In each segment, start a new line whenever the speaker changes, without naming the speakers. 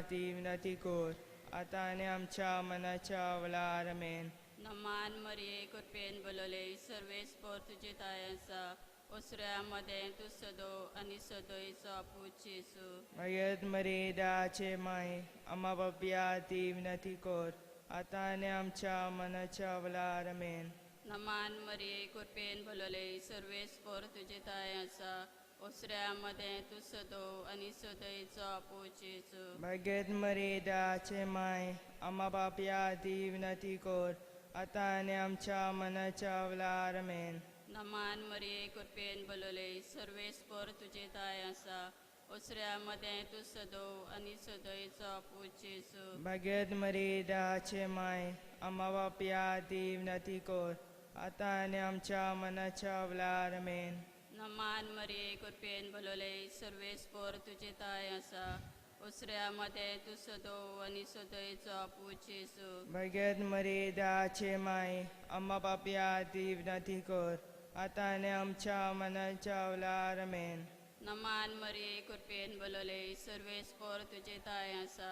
ती विनंती कर आतां आनी आमच्या मनाच्या वेळार आमेन.
नमान मरिये कृपेन बोलले सर्वेस्पोर तुजे ताय आसा ओसऱ्या मदें तूं सदो आनी सदोयचो आपूत जेजू.
मागीर मरिये देवाचे माये आमा बापया ती विनंती कर आतां आनी आमच्या मनाच्या वेळार आमेन.
नमान मरिये कृपेन भरलेले सर्वेस्पोर तुजे ताय आसा ओसऱ्या मदें तूं सदो आनी सदोयचो आपूत जेजू.
मागीर मरिये देवाचे माये आमा बापया ती विनंती कर आतां आनी आमच्या मनाच्या वेळार आमेन.
नमान मरिये कृपेन भरलेले सर्वेस्पोर तुजे ताय आसा ओसऱ्या मदें तूं सदो आनी सदोयचो आपूत जेजू.
मागीर मरिये देवाचे माये आमा बापया ती विनंती कर आतां आनी आमच्या मनाच्या वेळार आमेन.
नमान मरिये कृपेन भरलेले सर्वेस्पोर तुजे ताय आसा ओसऱ्या मदें तूं सदो आनी सदोयचो आपूत जेजू.
मागीर मरिये देवाचे माये आमा बापया ती विनंती कर आतां आनी आमच्या मनाच्या वेळार आमेन.
नमान मरिये कृपेन भरलेले सर्वेस्पोर तुजे ताय आसा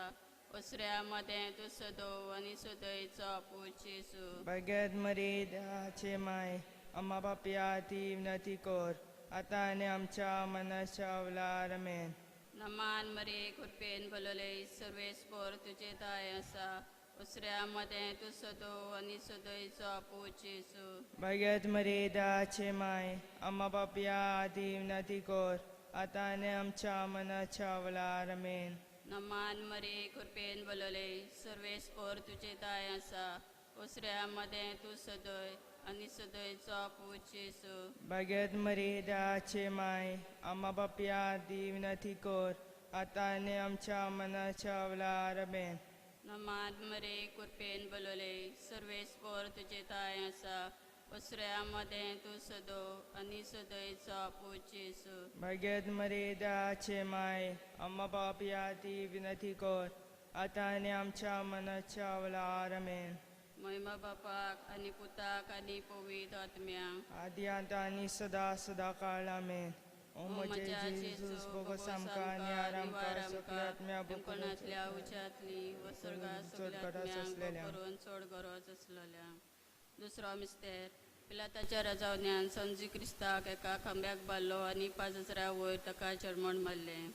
ओसऱ्या मदें तूं सदो आनी सदोयचो आपूत जेजू.
मागीर मरिये देवाचे माये आमा बापया ती विनंती कर आतां आनी आमच्या मनाच्या वेळार आमेन.
नमान मरिये कृपेन भरलेले सर्वेस्पोर तुजे ताय आसा ओसऱ्या मदें तूं सदो आनी सदोयचो आपूत जेजू.
मागीर मरिये देवाचे माये आमा बापया ती विनंती कर आतां आनी आमच्या मनाच्या वेळार आमेन.
नमान मरिये कृपेन भरलेले सर्वेस्पोर तुजे ताय आसा ओसऱ्या मदें तूं सदोय आनी सदोयचो आपूत जेजू.
मागीर मरिये देवाचे माये आमा बापया ती विनंती कर आतां आनी आमच्या मनाच्या वेळार आमेन.
नमान मरिये कृपेन भरलेले सर्वेस्पोर तुजे ताय आसा ओसऱ्या मदें तूं सदो आनी सदोयचो आपूत जेजू.
मागीर मरिये देवाचे माये आमा बापया ती विनंती कर आतां आनी आमच्या मनाच्या वेळार आमेन.
महिमा बापाक आनी पुताक आनी पवित्र आत्म्याक
आदी आतां आनी सदा सदा काळ आमेन. ओ म्हजे जेजूस बोगस आमकां आनी आरामकार सगल्या आत्म्या
कोणांतल्या उज्यांतली व स्वर्गा
चड
सगल्या
गरज
आत्म्यांक
आसलेल्या.
करून चड गरज आसलेल्या. दुसरो मिस्तेर पिलाताच्या रजावन्यान संजी क्रिस्ताक एका खांब्याक बांदलो आनी 5000 वयर ताका चेरमण मारलें.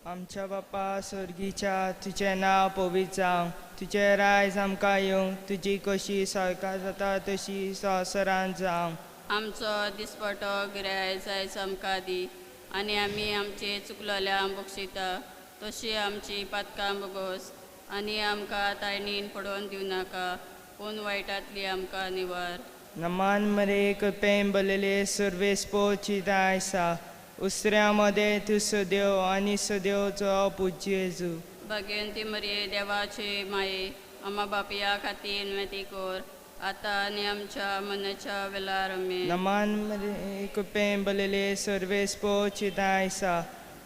आमच्या बापा स्वर्गीच्या तुजें नांव पवित्र जावं, तुजें रायज आमकां येवं, तुजी कशी सरकार जाता तशी संवसारांत जावं.
आमचो दिसपटो गिराय आयज आमकां दी आनी आमी आमचे चुकलोल्या बक्षिता तशी आमची पातकां बोगोस आनी आमकां ताळणीन पडोवन दिवं नाका पूण वायटांतली आमकां निवार.
नमान मरिये कृपेन भरलेले सर्वेस्पोची दाय आसा उसऱ्या मदें तूं सदेव आनी सदेवचो पूत जेजू.
भाग्यवंती मरिये देवाचे माये आमा बापया खातीर विनंती कर आतां आनी आमच्या मनाच्या वेळार आमेन.
नमान मरिये कृपेन भरलेले सर्वेस्पोची दाय आसा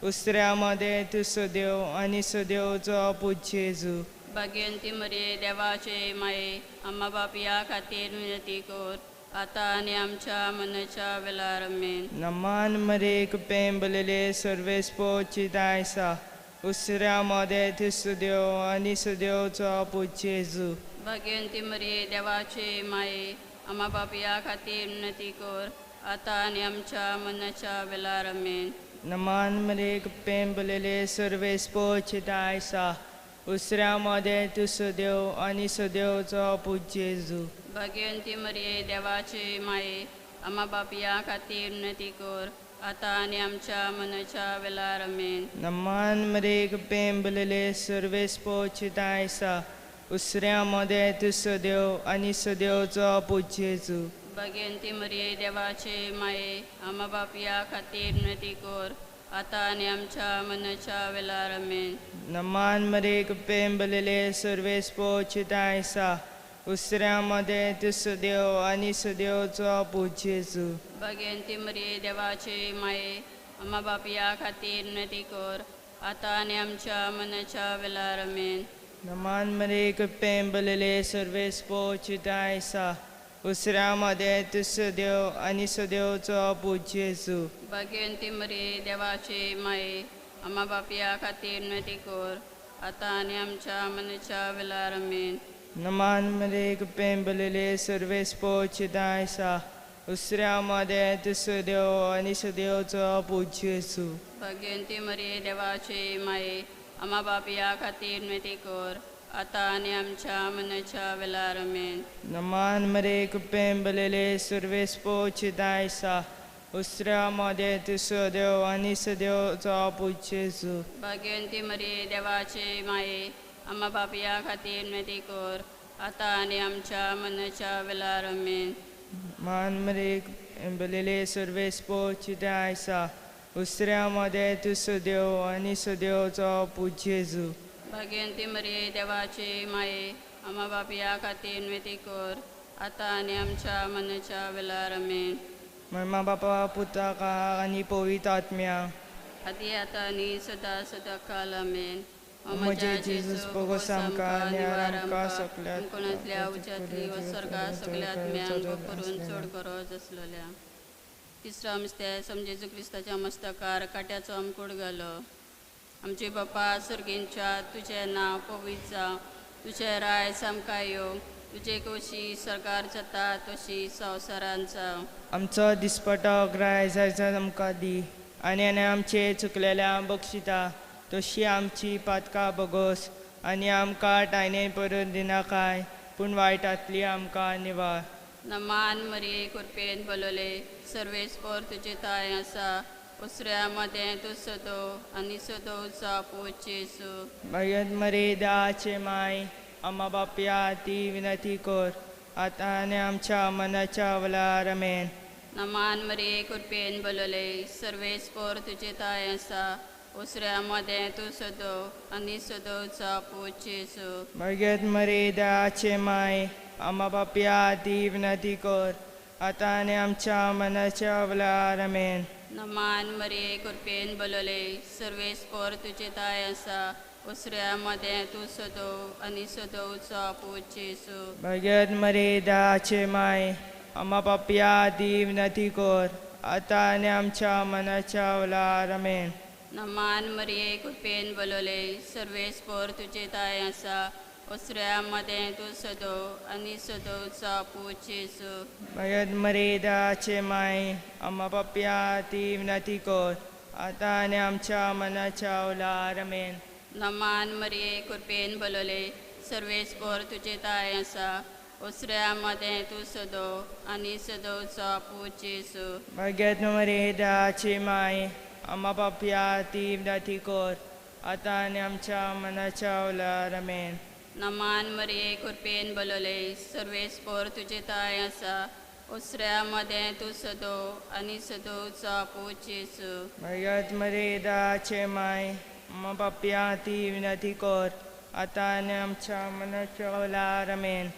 उसऱ्या मदें तूं सदेव आनी सदेवचो पूत जेजू.
भाग्यवंती मरिये देवाचे माये आमा बापया खातीर विनंती कर आतां आनी आमच्या मनाच्या वेळार आमेन.
नमान मरिये कृपेन भरलेले सर्वेस्पोची दाय आसा उसऱ्या मदें तूं सदेव आनी सदेवचो पूत जेजू.
भाग्यवंती मरिये देवाचे माये आमा बापया खातीर विनंती कर आतां आनी आमच्या मनाच्या वेळार आमेन.
नमान मरिये कृपेन भरलेले सर्वेस्पोची दाय आसा उसऱ्या मदें तूं सदेव आनी सदेवचो पूत जेजू.
भाग्यवंती मरिये देवाचे माये आमा बापया खातीर विनंती कर आतां आनी आमच्या मनाच्या वेळार आमेन.
नमान मरिये कृपेन भरलेले सर्वेस्पोची दाय आसा उसऱ्या मदें तूं सदेव आनी सदेवचो पूत जेजू.
भाग्यवंती मरिये देवाचे माये आमा बापया खातीर विनंती कर आतां आनी आमच्या मनाच्या वेळार आमेन.
नमान मरिये कृपेन भरलेले सर्वेस्पोची दाय आसा उसऱ्या मदें तूं सदेव आनी सदेवचो पूत जेजू.
भाग्यवंती मरिये देवाचे माये आमा बापया खातीर विनंती कर आतां आनी आमच्या मनाच्या वेळार आमेन.
नमान मरिये कृपेन भरलेले सर्वेस्पोची दाय आसा उसऱ्या मदें तूं सदेव आनी सदेवचो पूत जेजू.
भाग्यवंती मरिये देवाचे माये आमा बापया खातीर विनंती कर आतां आनी आमच्या मनाच्या वेळार आमेन.
नमान मरे कृपेन भरलेले सर्वेस पोचिताय आसा उसऱ्या मदें तूं सदैव आनी सदैवचो पूत जेजू.
भाग्यवंती मरिये देवाचे माये आमा बापया खातीर विनंती कर आतां आनी आमच्या मनाच्या वेळार आमेन.
नमान मरे कृपेन भरलेले सर्वेस पोचिताय आसा उसऱ्या मदें तूं सदैव आनी सदैवचो पूत जेजू.
भाग्यवंती मरिये देवाचे माये आमा बापया खातीर विनंती कर आतां आनी आमच्या मनाच्या वेळार आमेन.
मान मरे भरलेले सर्वेस पोचिताय आसा उसऱ्या मदें तूं सदैव आनी सदैवचो पूत जेजू.
भाग्यवंती मरिये देवाचे माये आमा बापया खातीर विनंती कर आतां आनी आमच्या मनाच्या वेळार आमेन.
मर्मा बापा पुताक आनी पवित्र आत्म्या
आदी आतां आनी सदां सदां काल आमेन.
म्हजे जेजूस भोगोस आमकां निवार आमकां सगळ्या
कोणांतल्या उज्यांतली व स्वर्गा सगळ्या आत्म्यांक करून चड गरज आसलेल्या. तिसरो मिस्तेर जेजू क्रिस्ताच्या मस्तकार काट्याचो आमकूड घालो. आमचे बापा सर्गींच्या तुजें नांव पवित्र जावं, तुजें रायज आमकां येवं, तुजे कशी सरकार जाता तशी संवसारान जावं.
आमचो दिसपटो ग्राय जायचा आमकां दी आनी आनी आमचे चुकलेल्या बक्षिता तशी आमची पातकां बगोस आनी आमकां टायने परून दिनाकाय पूण वायटांतली आमकां निवार.
नमान मरिये कृपेन भरलेले सर्वेस्पर तुजे ताय आसा उसऱ्या मदें तूं सदो आनी सदोवचो पूत जेजू.
भगत मरे देवाचे माय आमा बापया ती विनंती कर आतां आनी आमच्या मनाच्या वेळार आमेन.
नमान मरिये कृपेन भरलेले सर्वेस्पर तुजे ताय आसा उसऱ्या मदें तूं सदो आनी सदोवचो पूत जेजू.
भगत मरे देवाचे माय आमा बापया ती विनंती कर आतां आनी आमच्या मनाच्या वेळार आमेन.
नमान मरिये कृपेन भरलेले सर्वेस्पर तुजे ताय आसा उसऱ्या मदें तूं सदो आनी सदोवचो पूत जेजू.
भगत मरे देवाचे माय आमा बापया ती विनंती कर आतां आनी आमच्या मनाच्या वेळार आमेन.
नमान मरिये कृपेन भरलेले सर्वेस्पर तुजे ताय आसा उसऱ्या मदें तूं सदो आनी सदोवचो पूत जेजू.
भगत मरे देवाचे माय आमा बापया ती विनंती कर आतां आनी आमच्या मनाच्या वेळार आमेन.
नमान मरिये कृपेन भरलेले सर्वेस्पर तुजे ताय आसा उसऱ्या मदें तूं सदो आनी सदोवचो पूत जेजू.
भगत मरे देवाचे माय आमा बापया ती विनंती कर आतां आनी आमच्या मनाच्या वेळार आमेन.
नमान मरिये कृपेन भरलेले सर्वेस्पर तुजे ताय आसा उसऱ्या मदें तूं सदो आनी सदोवचो पूत जेजू.
भगत मरे देवाचे माय आमा बापया ती विनंती कर आतां आनी आमच्या मनाच्या वेळार आमेन.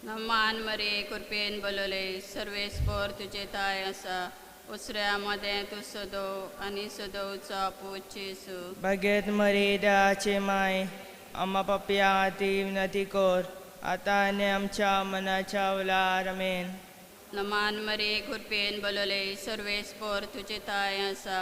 नमान मरिये कृपेन भरलेले सर्वेस्पर तुजे ताय आसा उसऱ्या मदें तूं सदो आनी सदोवचो पूत जेजू.
भगत मरे देवाचे माय आमा बापया ती विनंती कर आतां आनी आमच्या मनाच्या वेळार आमेन.
नमान मरिये कृपेन भरलेले सर्वेस्पर तुजे ताय आसा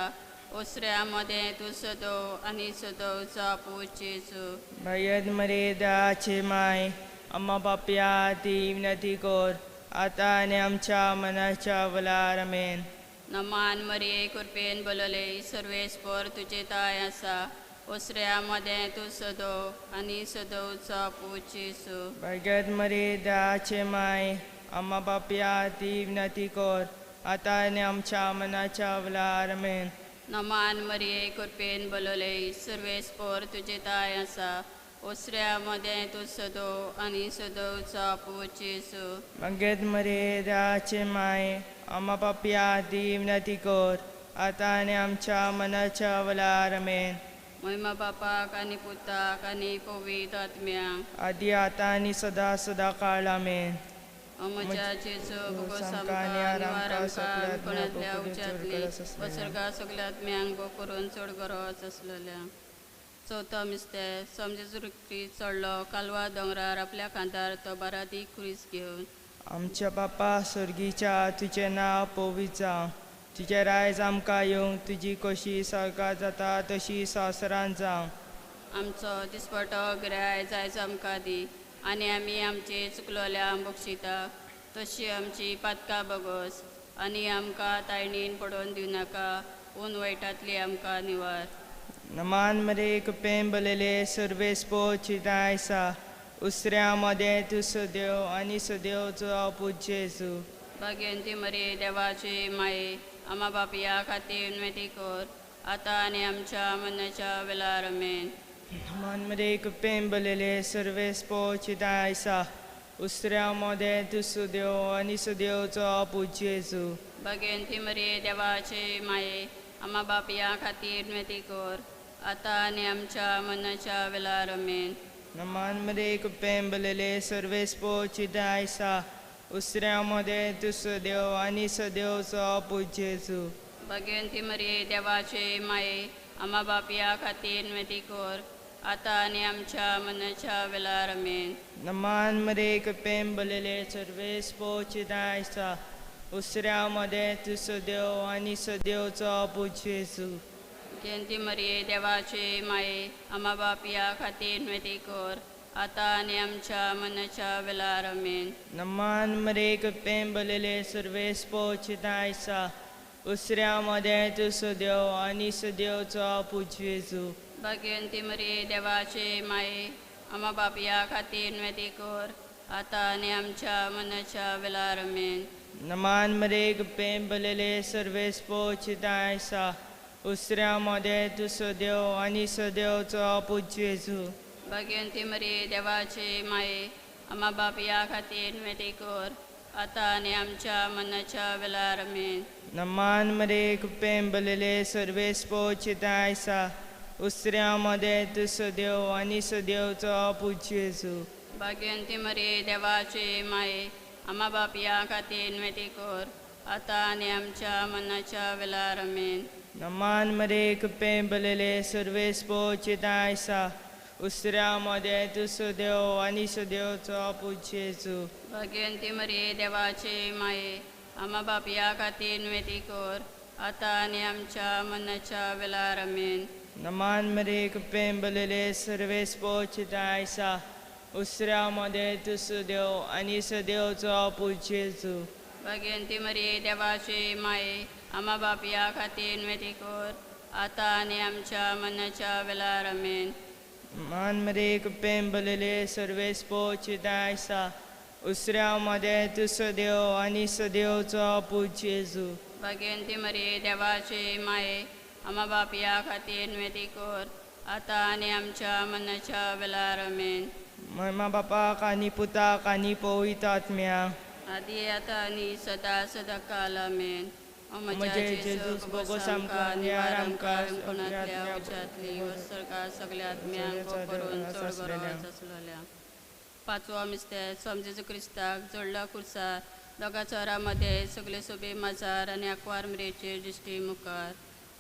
उसऱ्या मदें तूं सदो आनी सदोवचो पूत जेजू.
भगत मरे देवाचे माय आमा बापया ती विनंती कर आतां आनी आमच्या मनाच्या वेळार आमेन.
नमान मरिये कृपेन भरलेले सर्वेस्पर तुजे ताय आसा उसऱ्या मदें तूं सदो आनी सदोवचो पूत जेजू.
भगत मरे देवाचे माय आमा बापया ती विनंती कर आतां आनी आमच्या मनाच्या वेळार आमेन.
नमान मरिये कृपेन भरलेले सर्वेस्पर तुजे ताय आसा उसऱ्या मदें तूं सदो आनी सदोवचो पूत जेजू.
भगत मरे देवाचे माय आमा बापया ती विनंती कर आतां आनी आमच्या मनाच्या वेळार आमेन.
महिमा बापाक आनी पुताक आनी पवित्र आत्म्याक
आदी आतां आनी सदां सदां काळ आमेन.
म्हज्या जेजू भोगोस आमकां निवार आमकां कोणांतल्या उज्यांतली व स्वर्गा सगळ्या आत्म्यांक भोग करून चड गरज आसलेल्या. चवथो मिस्तेर जेजू क्रिस्त चडलो कालवा दोंगरार आपल्या खांदार तो बारादी क्रूस घेवन.
आमच्या बापा स्वर्गीच्या तुजें नांव पवित्र जावं, तुजें रायज आमकां येवं, तुजी कशी स्वर्गात जाता तशी संवसारांत जावं.
आमचो दिसपटो गिराय जायचो आमकां दी आनी आमी आमचे चुकलोल्या बक्षिता तशी आमची पातकां बगोस आनी आमकां तायणीन पडोवन दिवनाका ऊन वायटांतली आमकां निवार.
नमान मरे कृपेन भरलेले सर्वेस्पोर चिंता आसा उसऱ्या मदें तूं सदैव आनी सदैवचो पूत जेजू.
भाग्यंती मरे देवाची माये आमा बापया खातीर विनवती कर आतां आनी आमच्या मरणाच्या वेळार. आमेन.
नमान मरे कृपेन भरलेले सर्वेस्पोर चिंता आसा उसऱ्या मदें तूं सदैव आनी सदैवचो पूत जेजू.
भाग्यंती मरे देवाची माये आमा बापया खातीर विनवती कर आतां आनी आमच्या मरणाच्या वेळार. आमेन.
नमान मरे कृपेन भरलेले सर्वेस्पोर चिंता आसा उसऱ्या मदें तूं सदैव आनी सदैवचो पूत जेजू.
भाग्यंती मरे देवाचे माये आमा बापया खातीर विनवती कर आतां आनी आमच्या मरणाच्या वेळार. आमेन.
नमान मरे कृपेन भरलेले सर्वेस्पोर चिंता आसा उसऱ्या मदें तूं सदैव आनी सदैवचो पूत जेजू.
भाग्यंती मरे देवाचे माये आमा बापया खातीर विनवती कर आतां आनी आमच्या मरणाच्या वेळार. आमेन.
नमान मरे कृपेन भरलेले सर्वेस्पोर चिंता आसा उसऱ्या मदें तूं सदैव आनी सदैवचो पूत जेजू.
भाग्यंती मरे देवाचे माये आमा बापया खातीर विनवती कर आतां आनी आमच्या मरणाच्या वेळार. आमेन.
नमान मरे कृपेन भरलेले सर्वेस्पोर चिंता आसा उसऱ्या मदें तूं सदैव आनी सदैवचो पूत जेजू.
भाग्यंती मरे देवाचे माये आमा बापया खातीर विनवती कर आतां आनी आमच्या मरणाच्या वेळार. आमेन.
नमान मरे कृपेन भरलेले सर्वेस्पोर चिंता आसा उसऱ्या मदें तूं सदैव आनी सदैवचो पूत जेजू.
भाग्यंती मरे देवाचे माये आमा बापया खातीर विनवती कर आतां आनी आमच्या मरणाच्या वेळार. आमेन.
नमान मरे कृपेन भरलेले सर्वेस्पोर चिंता आसा उसऱ्या मदें तूं सदैव आनी सदैवचो पूत जेजू.
भाग्यंती मरे देवाचे माये आमा बापया खातीर विनवती कर आतां आनी आमच्या मरणाच्या वेळार. आमेन.
नमान मरे कृपेन भरलेले सर्वेस्पोर चिंता आसा उसऱ्या मदें तूं सदैव आनी सदैवचो पूत जेजू.
भाग्यंती मरे देवाचे माये आमा बापया खातीर विनवती कर आतां आनी आमच्या मरणाच्या वेळार. आमेन.
मान मरे कृपेन भरलेले सर्वेस्पोर चिंता आसा उसऱ्या मदें तूं सदैव आनी सदैवचो पूत जेजू.
भाग्यंती मरे देवाचे माये आमा बापया खातीर विनवती कर आतां आनी आमच्या मरणाच्या वेळार. आमेन.
मा बापाक आनी पुताक आनी पवित्र आत्म्याक
आदी आतां आनी सदा सदा काल. आमेन.
म्हज्या जेजूस बोगोस आमकां निवार आमकां
कोणांतल्या उच्यांतली सरकार सगल्या आत्म्यांक करून चड गरज आसलेल्या. पांचवो मिस्तेर स्वामी जेजू क्रिस्ताक जोडला कुर्सार दोगा चोरां मदें सगळे सोबे माजार आनी आंकवार मरेचे दिश्टी मुखार.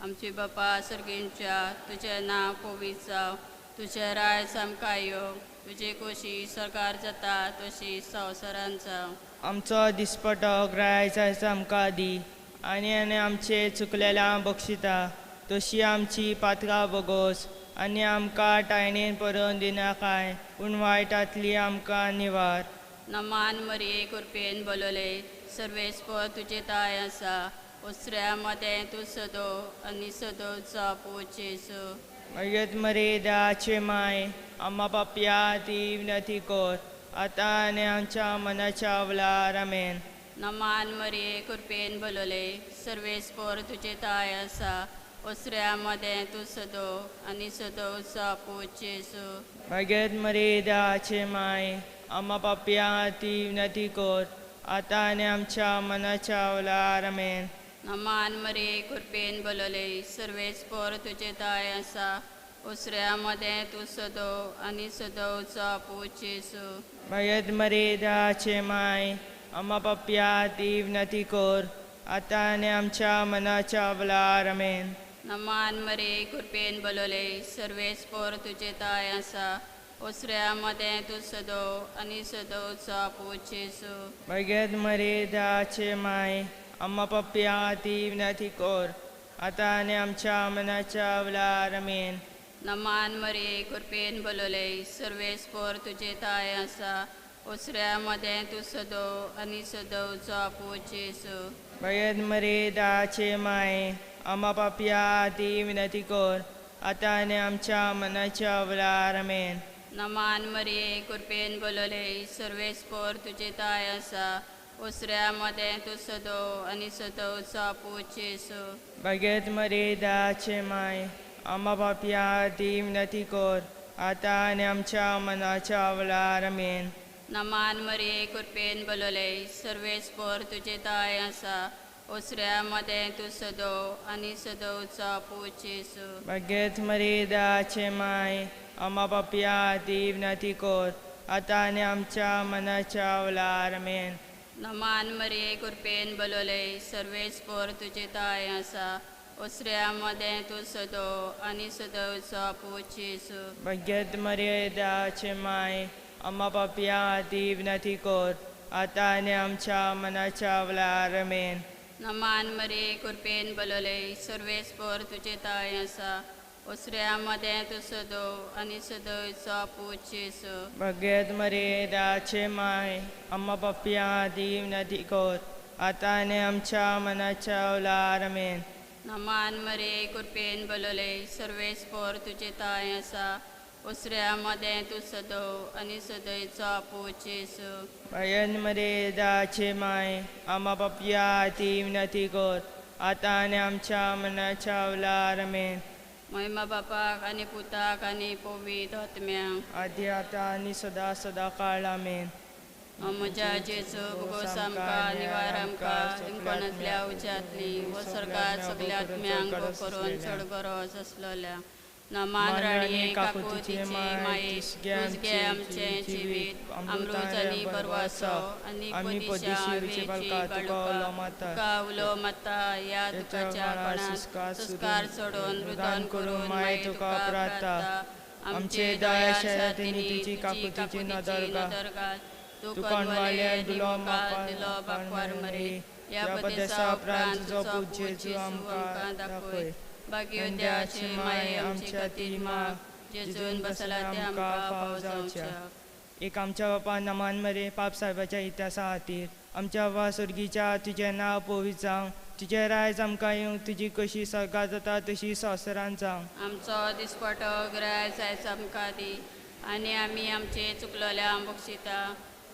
आमची बापा सर्गींच्या तुजें नांव पवित्र जावं तुजें राज आमकां येवं तुजी खोशी सरकार जाता तशी संवसारान जावं.
आमचो दिसपटो ग्रायच आमकां दी आनी आनी आमचे चुकलेल्या बक्षिता तशी आमची पातकां बगोस आनी आमकां टायणेन परोवन दिनाकाय पूण वायटांतली आमकां निवार.
नमान मरये कृपेन बोलले सर्वेस्पोर तुजे ताय आसा उसऱ्या मदें तूं सदो आनी सदोचो पूत जेजू.
मगत मरे दयाचे माय आमा पापया ती विनती कर आतां आनी आमच्या मनाच्या वेळार. आमेन.
नमान मरये कृपेन बोलले सर्वेस्पोर तुजे ताय आसा उसऱ्या मदें तूं सदो आनी सदोचो पूत जेजू.
मगत मरे दयाचे माय आमा पापया ती विनती कर आतां आनी आमच्या मनाच्या वेळार. आमेन.
नमान मरये कृपेन बोलले सर्वेस्पोर तुजे ताय आसा उसऱ्या मदें तूं सदो आनी सदोचो पूत जेजू.
मगत मरे दयाचे माय आमा पापया ती विनती कर आतां आनी आमच्या मनाच्या वेळार. आमेन.
नमान मरये कृपेन बोलले सर्वेस्पोर तुजे ताय आसा उसऱ्या मदें तूं सदो आनी सदोचो पूत जेजू.
मगत मरे दयाचे माय आमा पापया ती विनती कर आतां आनी आमच्या मनाच्या वेळार. आमेन.
नमान मरिये कृपेन बोलले सर्वेस्पोर तुजे ताय आसा ओसऱ्या मदें तूं सदो आनी सदोवचो आपू जेजू.
भगत मरिये दाचे माये आमा पापया ती विनंती कर आतां आनी आमच्या मनाच्या वेळार. आमेन.
नमान मरिये कृपेन बोलले सर्वेस्पोर तुजे ताय आसा ओसऱ्या मदें तूं सदो आनी सदोवचो आपू जेजू.
भगत मरिये दाचे माये आमा पापया ती विनंती कर आतां आनी आमच्या मनाच्या वेळार. आमेन.
नमान मरिये कृपेन बोलले सर्वेस्पोर तुजे ताय आसा ओसऱ्या मदें तूं सदो आनी सदोवचो आपू जेजू.
भगत मरिये दाचे माये आमा पापया ती विनंती कर आतां आनी आमच्या मनाच्या वेळार. आमेन.
नमान मरिये कृपेन बोलले सर्वेस्पोर तुजे ताय आसा ओसऱ्या मदें तूं सदो आनी सदोवचो आपू जेजू.
भगत मरिये दाचे माये आमा पापया ती विनंती कर आतां आनी आमच्या मनाच्या वेळार. आमेन.
नमान मरिये कृपेन बोलले सर्वेस्पोर तुजे ताय आसा ओसऱ्या मदें तूं सदो आनी सदोवचो आपू जेजू.
भगत मरिये दाचे माये आमा पापया ती विनंती कर आतां आनी आमच्या मनाच्या वेळार. आमेन.
नमान मरिये कृपेन बोलले सर्वेस्पोर तुजे ताय आसा ओसऱ्या मदें तूं सदो आनी सदोवचो आपू जेजू.
भगत मरिये दाचे माये आमा पापया ती विनंती कर आतां आनी आमच्या मनाच्या वेळार. आमेन.
महिमा बापाक आनी पुताक आनी पवित्र आत्म्याक
आदी आतां आनी सदा सदा काळ. आमेन.
म्हज्या जेजू भोगोस आमकां निवार आमकां रिंकणांतल्या उज्यांतली वो स्वर्गात सगल्या आत्म्यांक करून चड गरज आसलेल्या. नमान राणये काकुतीचे माये तुजगे आमचें जिवीत अमृत आनी बरवासो आनी पदिशा वेची बाळुका तुका उलो माता ह्या दुखाच्या कणांत संस्कार सोडून रुदन करून माये तुका प्रार्थना आमचे दया शातींनी तुजी काकुतीची नदर घाल. तूं कोणवाले दिलो दिलो बाकवार मरे ह्या पदेसा उपरांत तुजो पूत जेजू आमकां दाखय. भाग्योद्याचे माये आमचे खातीर माग जेजून बसला ते आमकां फाव जावच्या.
एक आमच्या बापा नमान मरे पाप साहेबाच्या इतिहासा खातीर आमच्या बाबा स्वर्गीच्या तुजें नांव पवित्र जावं, तुजें रायज आमकां येवं, तुजी कशी स्वर्गात जाता तशी संवसारांत जावं.
आमचो दिसपटो ग्रायज आयज आमकां दी आनी आमी आमचे चुकलेल्या बक्षिता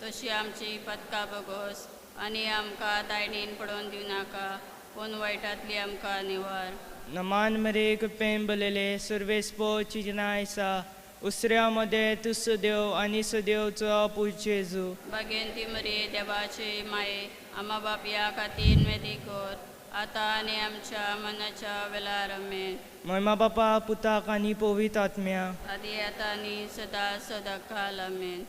तशी आमची पदकां बगोस आनी आमकां तायणीन पडोवन दिवनाका पूण वायटांतली आमकां निवार.
नमान मरे कृपेन बलले सर्वेस्पो चिजना आसा उसऱ्या मदें तूं सदेव आनी सदेवचो पूत जेजू.
भाग्यंती मरिये देवाचे माये आमा बापया खातीर विनंती कर आतां आनी आमच्या मनाच्या वेळार. आमेन.
महिमा बापा पुताक आनी पवित्र आत्म्या
आदी आतां आनी सदा सदा काल. आमेन.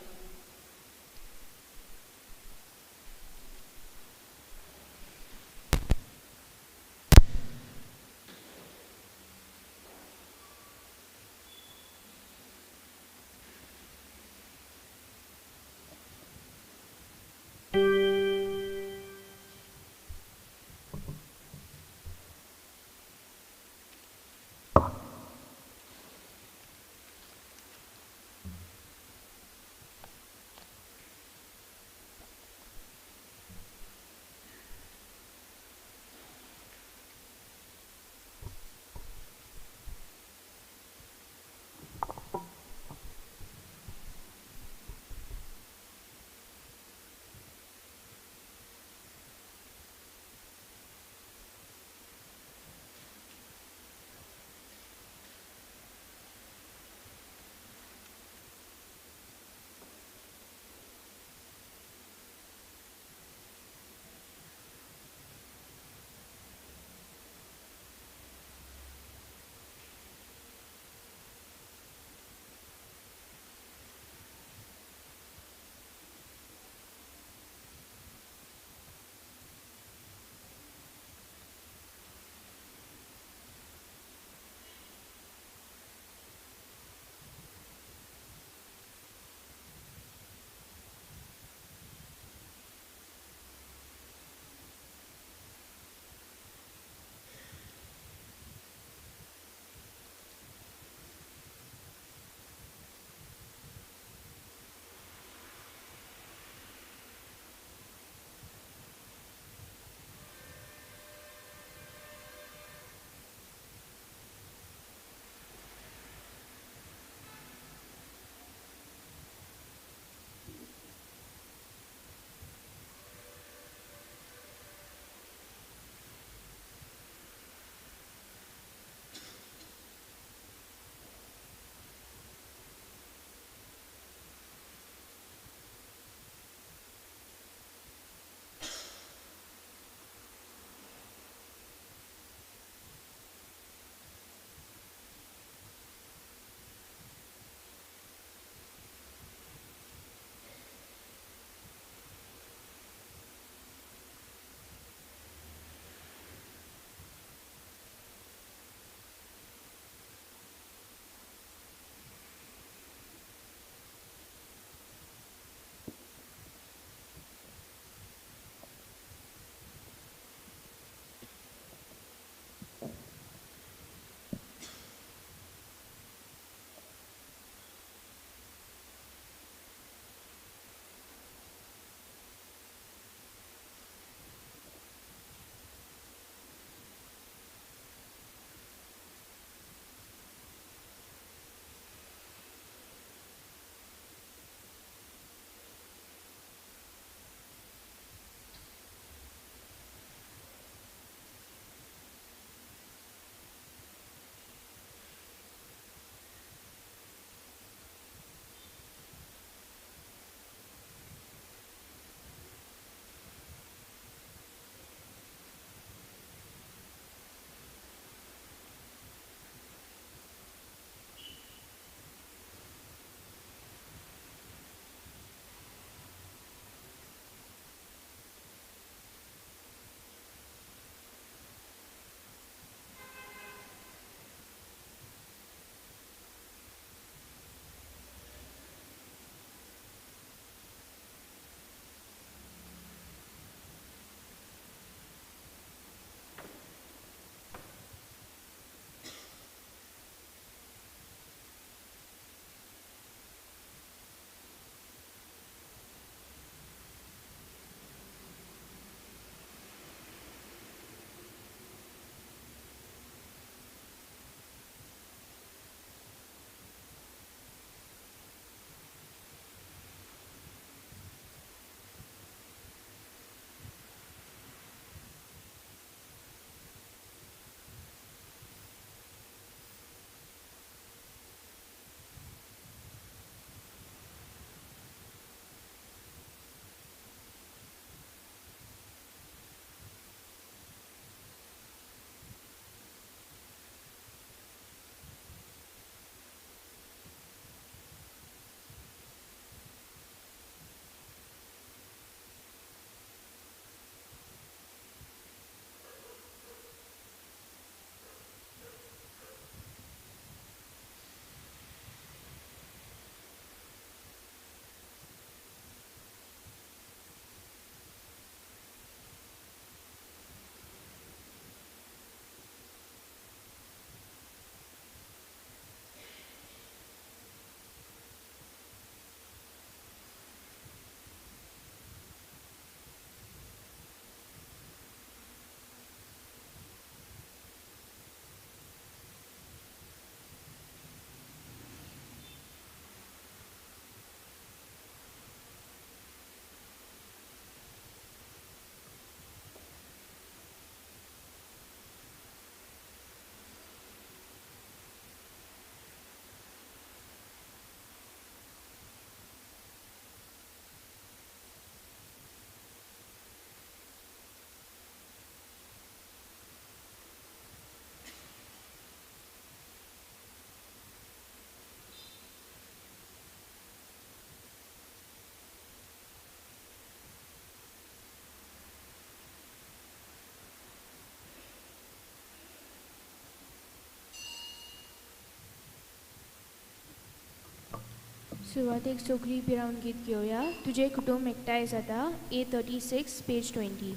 सुरवातेक सगळीं पिरावन गीत घेवया. तुजें कुटुंब एकठांय जाता. A36 page 20.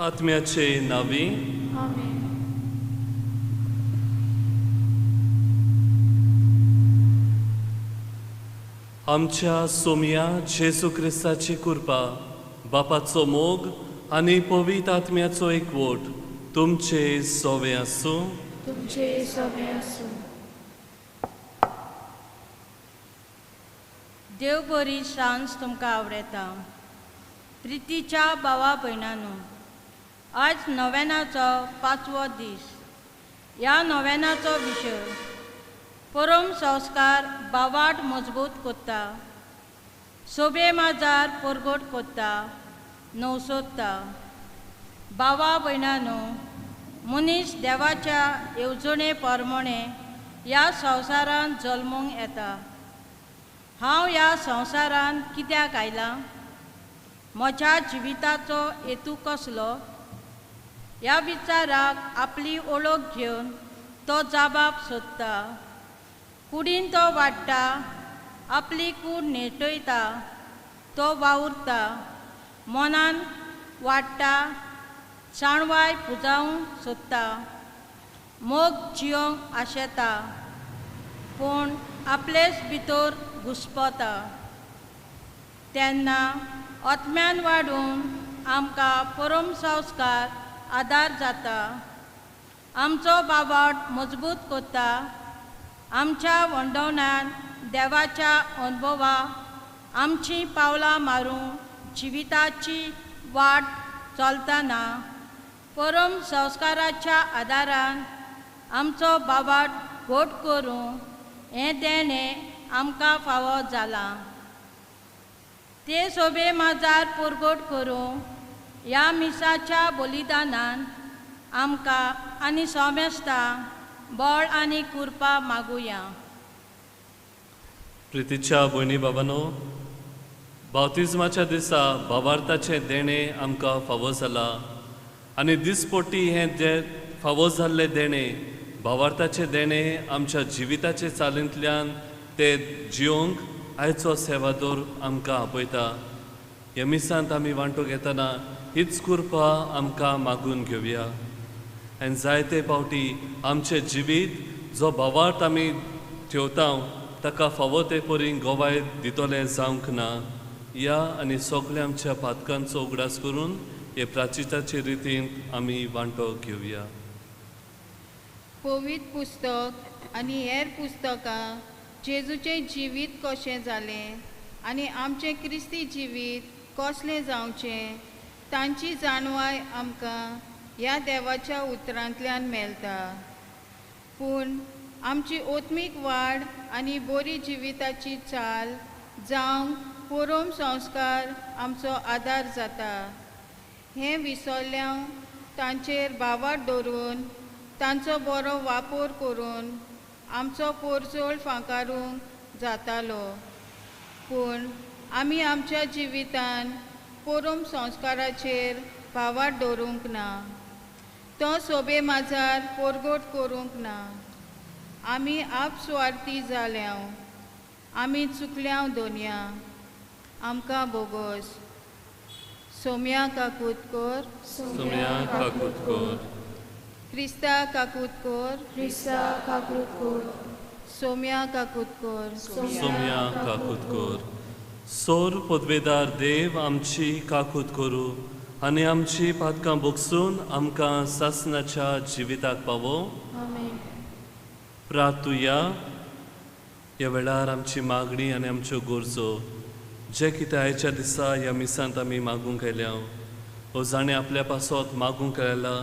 आत्म्याचे नावी
आमेन.
आमच्या सोमया जेजू क्रिस्ताची कृपा, बापाचो मोग आनी पवित्र आत्म्याचो एकवट तुमचे सोवे आसूं.
तुमचे सोवे आसूं.
देव बरी सांज तुमकां आवडटा. प्रितीच्या भावा भयणांनो, आज नोवेनाचो 5वो दीस. ह्या नोवेनाचो विशय परम संस्कार बावाट मजबूत कोत्ता, सोबे माजार परगट कोत्ता, नवसोत्ता. भावा भयणांनो, मनीस देवाच्या येवजणे प्रमाणे ह्या संवसारांत जल्मूंक येता. हांव ह्या संवसारांत कित्याक आयलां? म्हज्या जिविताचो हेतू कसलो? ह्या विचाराक आपली ओळख घेवन तो जाबाब सोदता. कुडीन तो वाडटा, आपली कूड नेटयता, तो वावुरता, मनान वाडटा, जाणवाय पुजावंक सोदता, मोग जियोंक आशेता, पूण आपलेच भितर घुस्पता. तेन्ना आत्म्यान वाडून आमकां परम संस्कार आदार जाता, आमचो बाबाट मजबूत कोत्ता. आमच्या वंडवणान देवाच्या अनुभवा आमची पावलां मारून जिविताची वाट चलतना परम संस्काराच्या आदारान आमचो बाबाट घट करूं हें देणें आमकां फावो जालां. ते सोबे माजार परगट करूं ह्या मिसाच्या बलिदानान आमकां आनी सोमेस्तां बळ आनी कृपा मागुया.
प्रितीच्या भयणी बाबानो, बाप्तिज्माच्या दिसा भावार्थाचें देणें आमकां फावो जालां आनी दिसपट्टी हें जे फावो जाल्लें देणें, भावार्थाचें देणें आमच्या जिविताचे चालींतल्यान ते जियोंक आयचो सेवादोर आमकां आपयता. ह्या मिसांत आमी वांटो घेतना हीच कृपा आमकां मागून घेवया. आनी जायते फावटी आमचें जिवीत जो भावार्थ आमी ठेवता ताका फावो ते परी गोवाय दितलें जावंक ना. ह्या आनी सगल्या आमच्या पातकांचो उगडास करून हे प्राचिताचे रितीन आमी वांटो घेवया.
पवित्र पुस्तक आनी हेर पुस्तकां जेजूचें जिवीत कशें जालें आनी आमचें क्रिस्ती जिवीत कसलें जावचें तांची जाणवाय आमकां ह्या देवाच्या उतरांतल्यान मेळटा. पूण आमची ओत्मीक वाड आनी बरी जिविताची चाल जावंक परम संस्कार आमचो आदार जाता. हें विसरल्यां तांचेर भावार्थ दवरून तांचो बरो वापर करून आमचो पोरजोळ फांकारूंक जातालो. पूण आमी आमच्या जिवितान परम संस्काराचेर भावार्थ दवरूंक ना, तो सोबे माजार पोरगोट करूंक ना. आमी आपसुवार्थी जाल्या, आमी चुकल्या दोनया, आमकां बोगोस. सोम्या काकूत कोर,
सोम्या काकूत कोर,
क्रिस्ता काकूत कोर,
क्रिस्ता काकूत कोर,
सोम्या काकूत कोर,
सोम्या काकूत कोर. सोर पदवेदार देव आमची काकूत करूं आनी आमची पातकां बोगसून आमकां सासनाच्या जिविताक पावो. प्रातुया. ह्या वेळार आमची मागणी आनी आमच्यो गरजो जे कितें आयच्या दिसा ह्या मिसांत आमी मागूंक आयल्या वो जाणें आपल्या पासत मागूंक आयला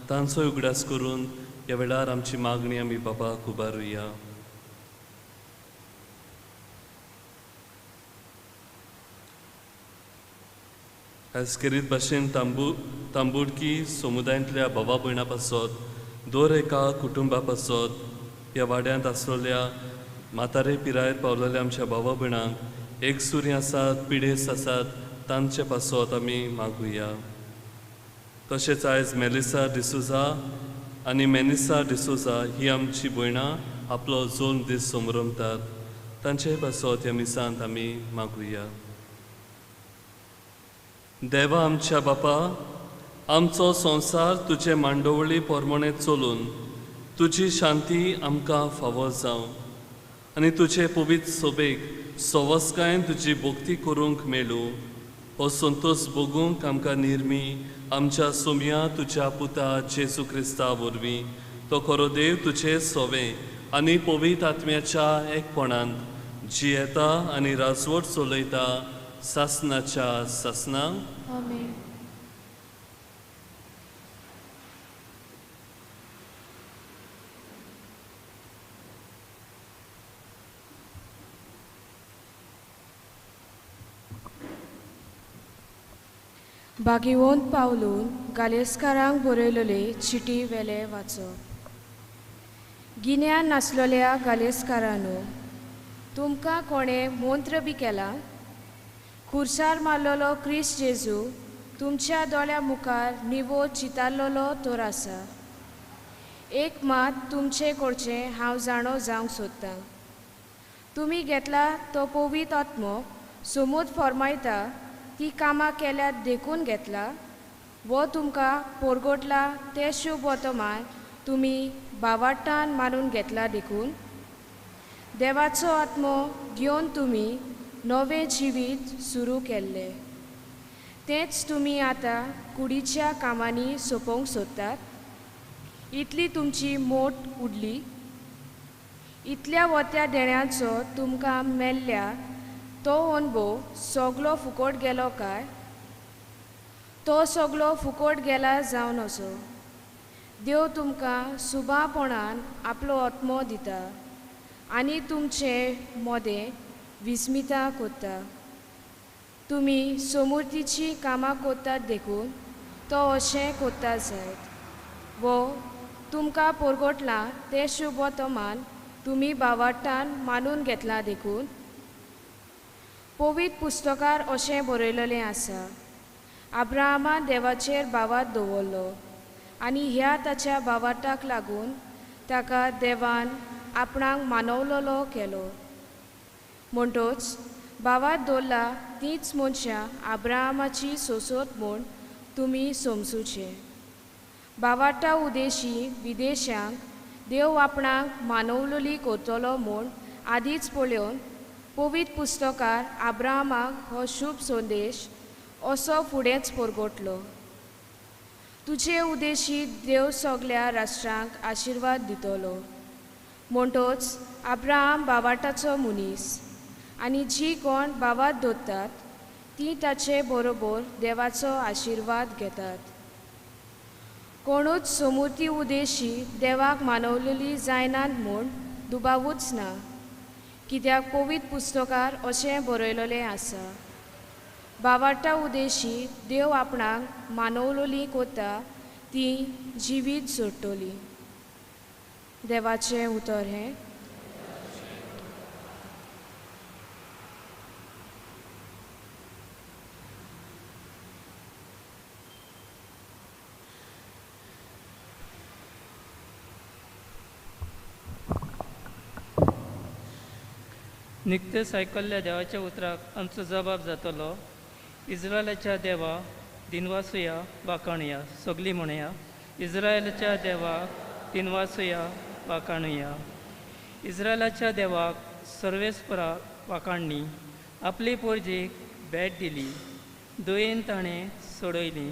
तांचो उगडास करून ह्या वेळार आमची मागणी आमी बाबाक उबारुया. आयज खेरीत भाशेन तांबुडकी समुदायांतल्या भावा भयणा पासत, दर एका कुटुंबा पासत, ह्या वाड्यांत आसलेल्या म्हातारे पिरायेर पावलेल्या आमच्या भावा भयणांक एक सुरी आसात, पिडेस्त आसात तांचे पासत आमी मागुया. तशेंच आयज मेलिसा डिसोजा आनी मेनिसा डिसोजा ही आमची भयणां आपलो जल्म दीस समरमतात, तांचे पासत ह्या मिसांत आमी मागुया. देवा आमच्या बापा, आमचो संवसार तुजे मांडवळी प्रमाणे चलून तुजी शांती आमकां फावो जावं आनी तुजे पवित्र सोबेक सवस्कायेन तुजी भक्ती करूंक मेळूं. हो संतोश भोगूंक आमकां निर्मी आमच्या सोम्या तुज्या पुता जेजू क्रिस्ता वरवीं, तो खरो देव तुजे सोवे आनी पवित्र आत्म्याच्या एकपणांत जियेता आनी राजवट चलयता सासनाच्या सासना.
आमेन. बागिवंत पावलून गालेस्कारांक बरयलेले चिटी वेले वाचप. गिन्यान नासलेल्या गालेस्कारांनो, तुमकां कोणें मंत्र बी केला? खुर्सार मारलेलो क्रिस्त जेजू तुमच्या दोळ्या मुखार निवो चितारलेलो तर आसा. एक मात तुमचें कडचें हांव जाणो जावंक सोदतां, तुमी घेतला तो पवित्र आत्मो सोमूद फॉर्मायता ती कामां केल्यात देखून घेतला वो तुमकां पोरगोटला तें शुभ वर्तमान तुमी भावार्तान मानून घेतला देखून देवाचो आत्मो घेवन तुमी नवें जिवीत सुरू केल्लें, तेंच तुमी आतां कुडीच्या कामांनी सोंपोवंक सोदतात. इतली तुमची मोट उडली, इतल्या वत्या देण्याचो तुमकां मेल्ल्या तो अणभव सगलो फुकट गेलो काय? तो सगलो फुकट गेला जावन असो देव तुमकां सुबापणान आपलो आत्मो दिता आनी तुमचे मोदें विस्मिता कोत्ता. तुमी सोमुर्तीचीं कामां कोत्तात देखून तो अशें कोत्ता जायत वो तुमकां पोरगोटलां तें शुभ वर्तमान तुमी भावार्तान मानून घेतलां देखून. पवित्र पुस्तकार अशें बरयलेलें आसा, अब्राहमान देवाचेर भावार्थ दवरलो आनी ह्या ताच्या भावार्थाक लागून ताका देवान आपणाक मानवलेलो केलो. म्हणटोच भावार्थ दवरला तींच मनशां अब्राहमाची सोसोत म्हूण तुमी समजुचें. भावार्था उदेशी विदेशांक देव आपणाक मानवलेली करतलो म्हूण आदींच पळोवन पवित्र पुस्तकार अब्राहमाक हो शुभ संदेश असो फुडेंच परगटलो. तुजे उदेशी देव सगल्या राष्ट्रांक आशिर्वाद दितलो. म्हणटोच अब्राहम भावार्ताचो मनीस आनी जी कोण भावार्थ दवरतात ती ताचे बरोबर देवाचो आशिर्वाद घेतात. कोणूच सोमुर्ती उदेशी देवाक मानवलेली जायनात म्हूण दुबावूच ना, कित्याक पवित्र पुस्तकार अशें बरयलेलें आसा, बावाटा उदेशी देव आपणाक मानवलोली कोता ती जिवीत सोडटली। देवाचें उतर हें।
निकतेच आयकल्ल्या देवाच्या उतराक आमचो जबाब जातलो। इस्रायलाच्या देवा दिनवासुया वाखाणुया। सगळीं म्हणया, इस्रायलाच्या देवाक दिनवासुया वाखाणुया। इस्रायलाच्या देवाक सर्वेस्परा वाखाणणी। आपली पोरजेक भेट दिली, दयेन ताणें सोडयली।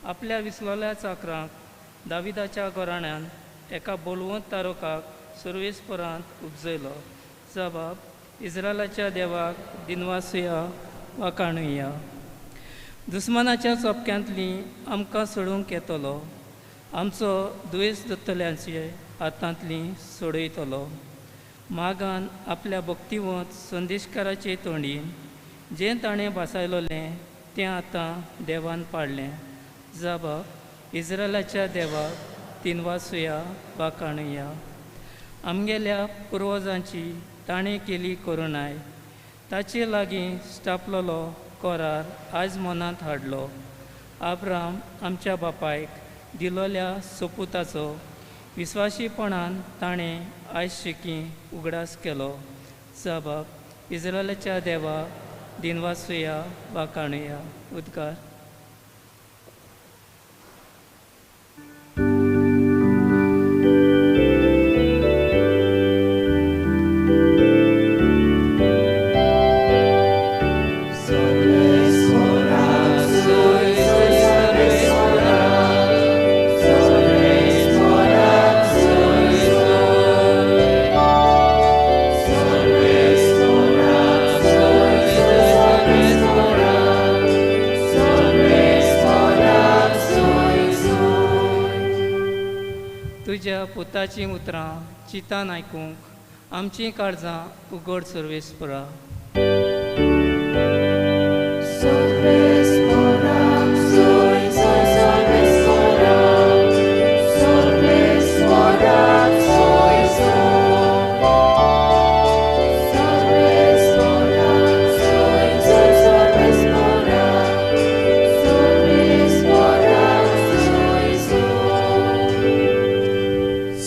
आपल्या विसलोल्या चाकरांक दाविदाच्या घराण्यान एका बलवंत तारोकाक सर्वेस्परांत उपजयलो। जबाब, इस्रायलाच्या देवाक दिनवासुया वाखाणुया। दुस्मानाच्या चोपक्यांतली आमकां सोडूंक येतलो, आमचो दुयेंस दत्तल्यांचे हातांतली सोडयतलो। मागान आपल्या भक्तिवंत संदेशकाराचे तोंडीन जें ताणें भासायलोलें तें आतां देवान पाडलें। जबाब, इस्रायलाच्या देवाक दिनवासुया वाखाणुया। आमगेल्या पुर्वजांची ताणें केली करुणाय, ताचे लागीं स्टापलोलो करार आयज मनांत हाडलो। आब्राम आमच्या बापायक दिलोल्या सोपुताचो विस्वाशीपणान ताणें आयज शेकी उगडास केलो। जबाब, इस्रायलाच्या देवाक दिनवासुया वाखाणुया। उद्गार। तुज्या पुताचीं उतरां चिंतान आयकूंक आमचीं काळजां उगड सर्वेस्परा।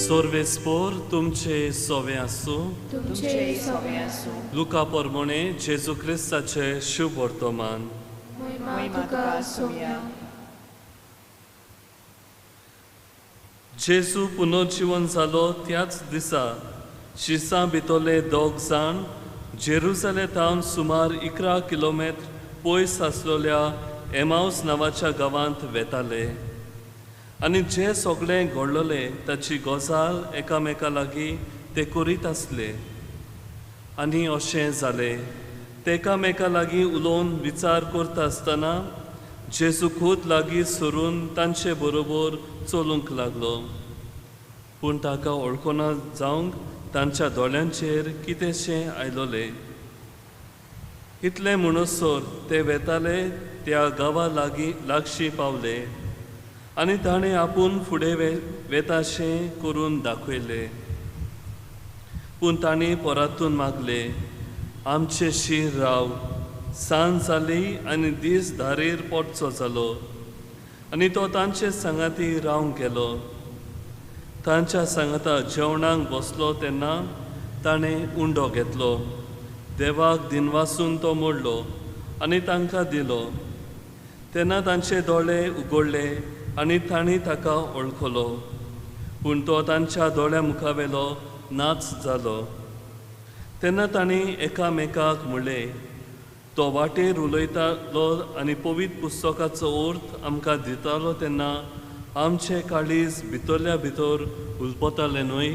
सर्वेस्पोर तुमचे सोवे आसूं।
तुमचे सोवे आसूं।
लुका पोरमोणे जेजू क्रिस्ताचे शुभ वर्तमान।
महिमा तुका सोम्या।
जेजू पुनर्जीवन जालो त्याच दिसा शिसां भितरले दोग जाण जेरुजलेम सुमार 11 किलोमीटर पयस आसलेल्या एमाउस नांवाच्या गांवांत वेताले आनी जे सगळें घडलेलें ताची गजाल एकामेका लागीं ते करीत आसले। आनी अशें जालें, ते एकामेका लागीं उलोवन विचार करता आसतना जेजू खूद लागीं सरून तांचे बरोबर चलूंक लागलो। पूण ताका वळखना जावंक तांच्या दोळ्यांचेर कितेंशें आयलोलें। इतलें म्हणसर ते वेताले त्या गांवा लागीं लागशीं पावले आनी ताणें आपूण फुडें वेताशें करून दाखयलें। पूण तांणी परतून मागलें, आमचें शीर राव, सांज जाली आनी दीस धारेर पडचो जालो। आनी तो तांचे सांगाती रावंक गेलो। तांच्या सांगाता जेवणाक बसलो तेन्ना ताणें उंडो घेतलो, देवाक दिनवासून तो मोडलो आनी तांकां दिलो। तेन्ना तांचे दोळे उगडले आनी तांणी ताका वळखलो, पूण तो तांच्या दोळ्या मुखावेलो नाच जालो। तेन्ना तांणी एकामेकाक म्हणलें, तो वाटेर उलयतालो आनी पवित्र पुस्तकाचो अर्थ आमकां दितालो तेन्ना आमचें काळीज भितरल्या भितर उलपतालें न्हय?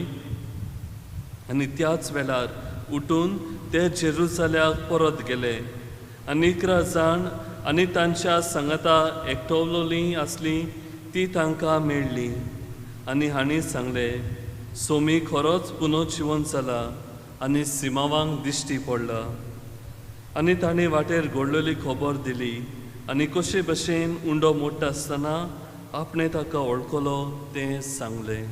आनी त्याच वेळार उठून ते जेरुजाल्याक परत गेले आनी 11 जाण आनी तांच्या सांगाता एकटवलोलीं आसलीं ती तांकां मेळ्ळी आनी हांणी सांगलें, सोमी खरोच पुनोजिवन जाला आनी सिमावांक दिश्टी पडला. आनी तांणी वाटेर घडलेली खबर दिली आनी कशे भशेन उंडो मोडटा आसतना आपणें ताका वळखलो तें सांगलें.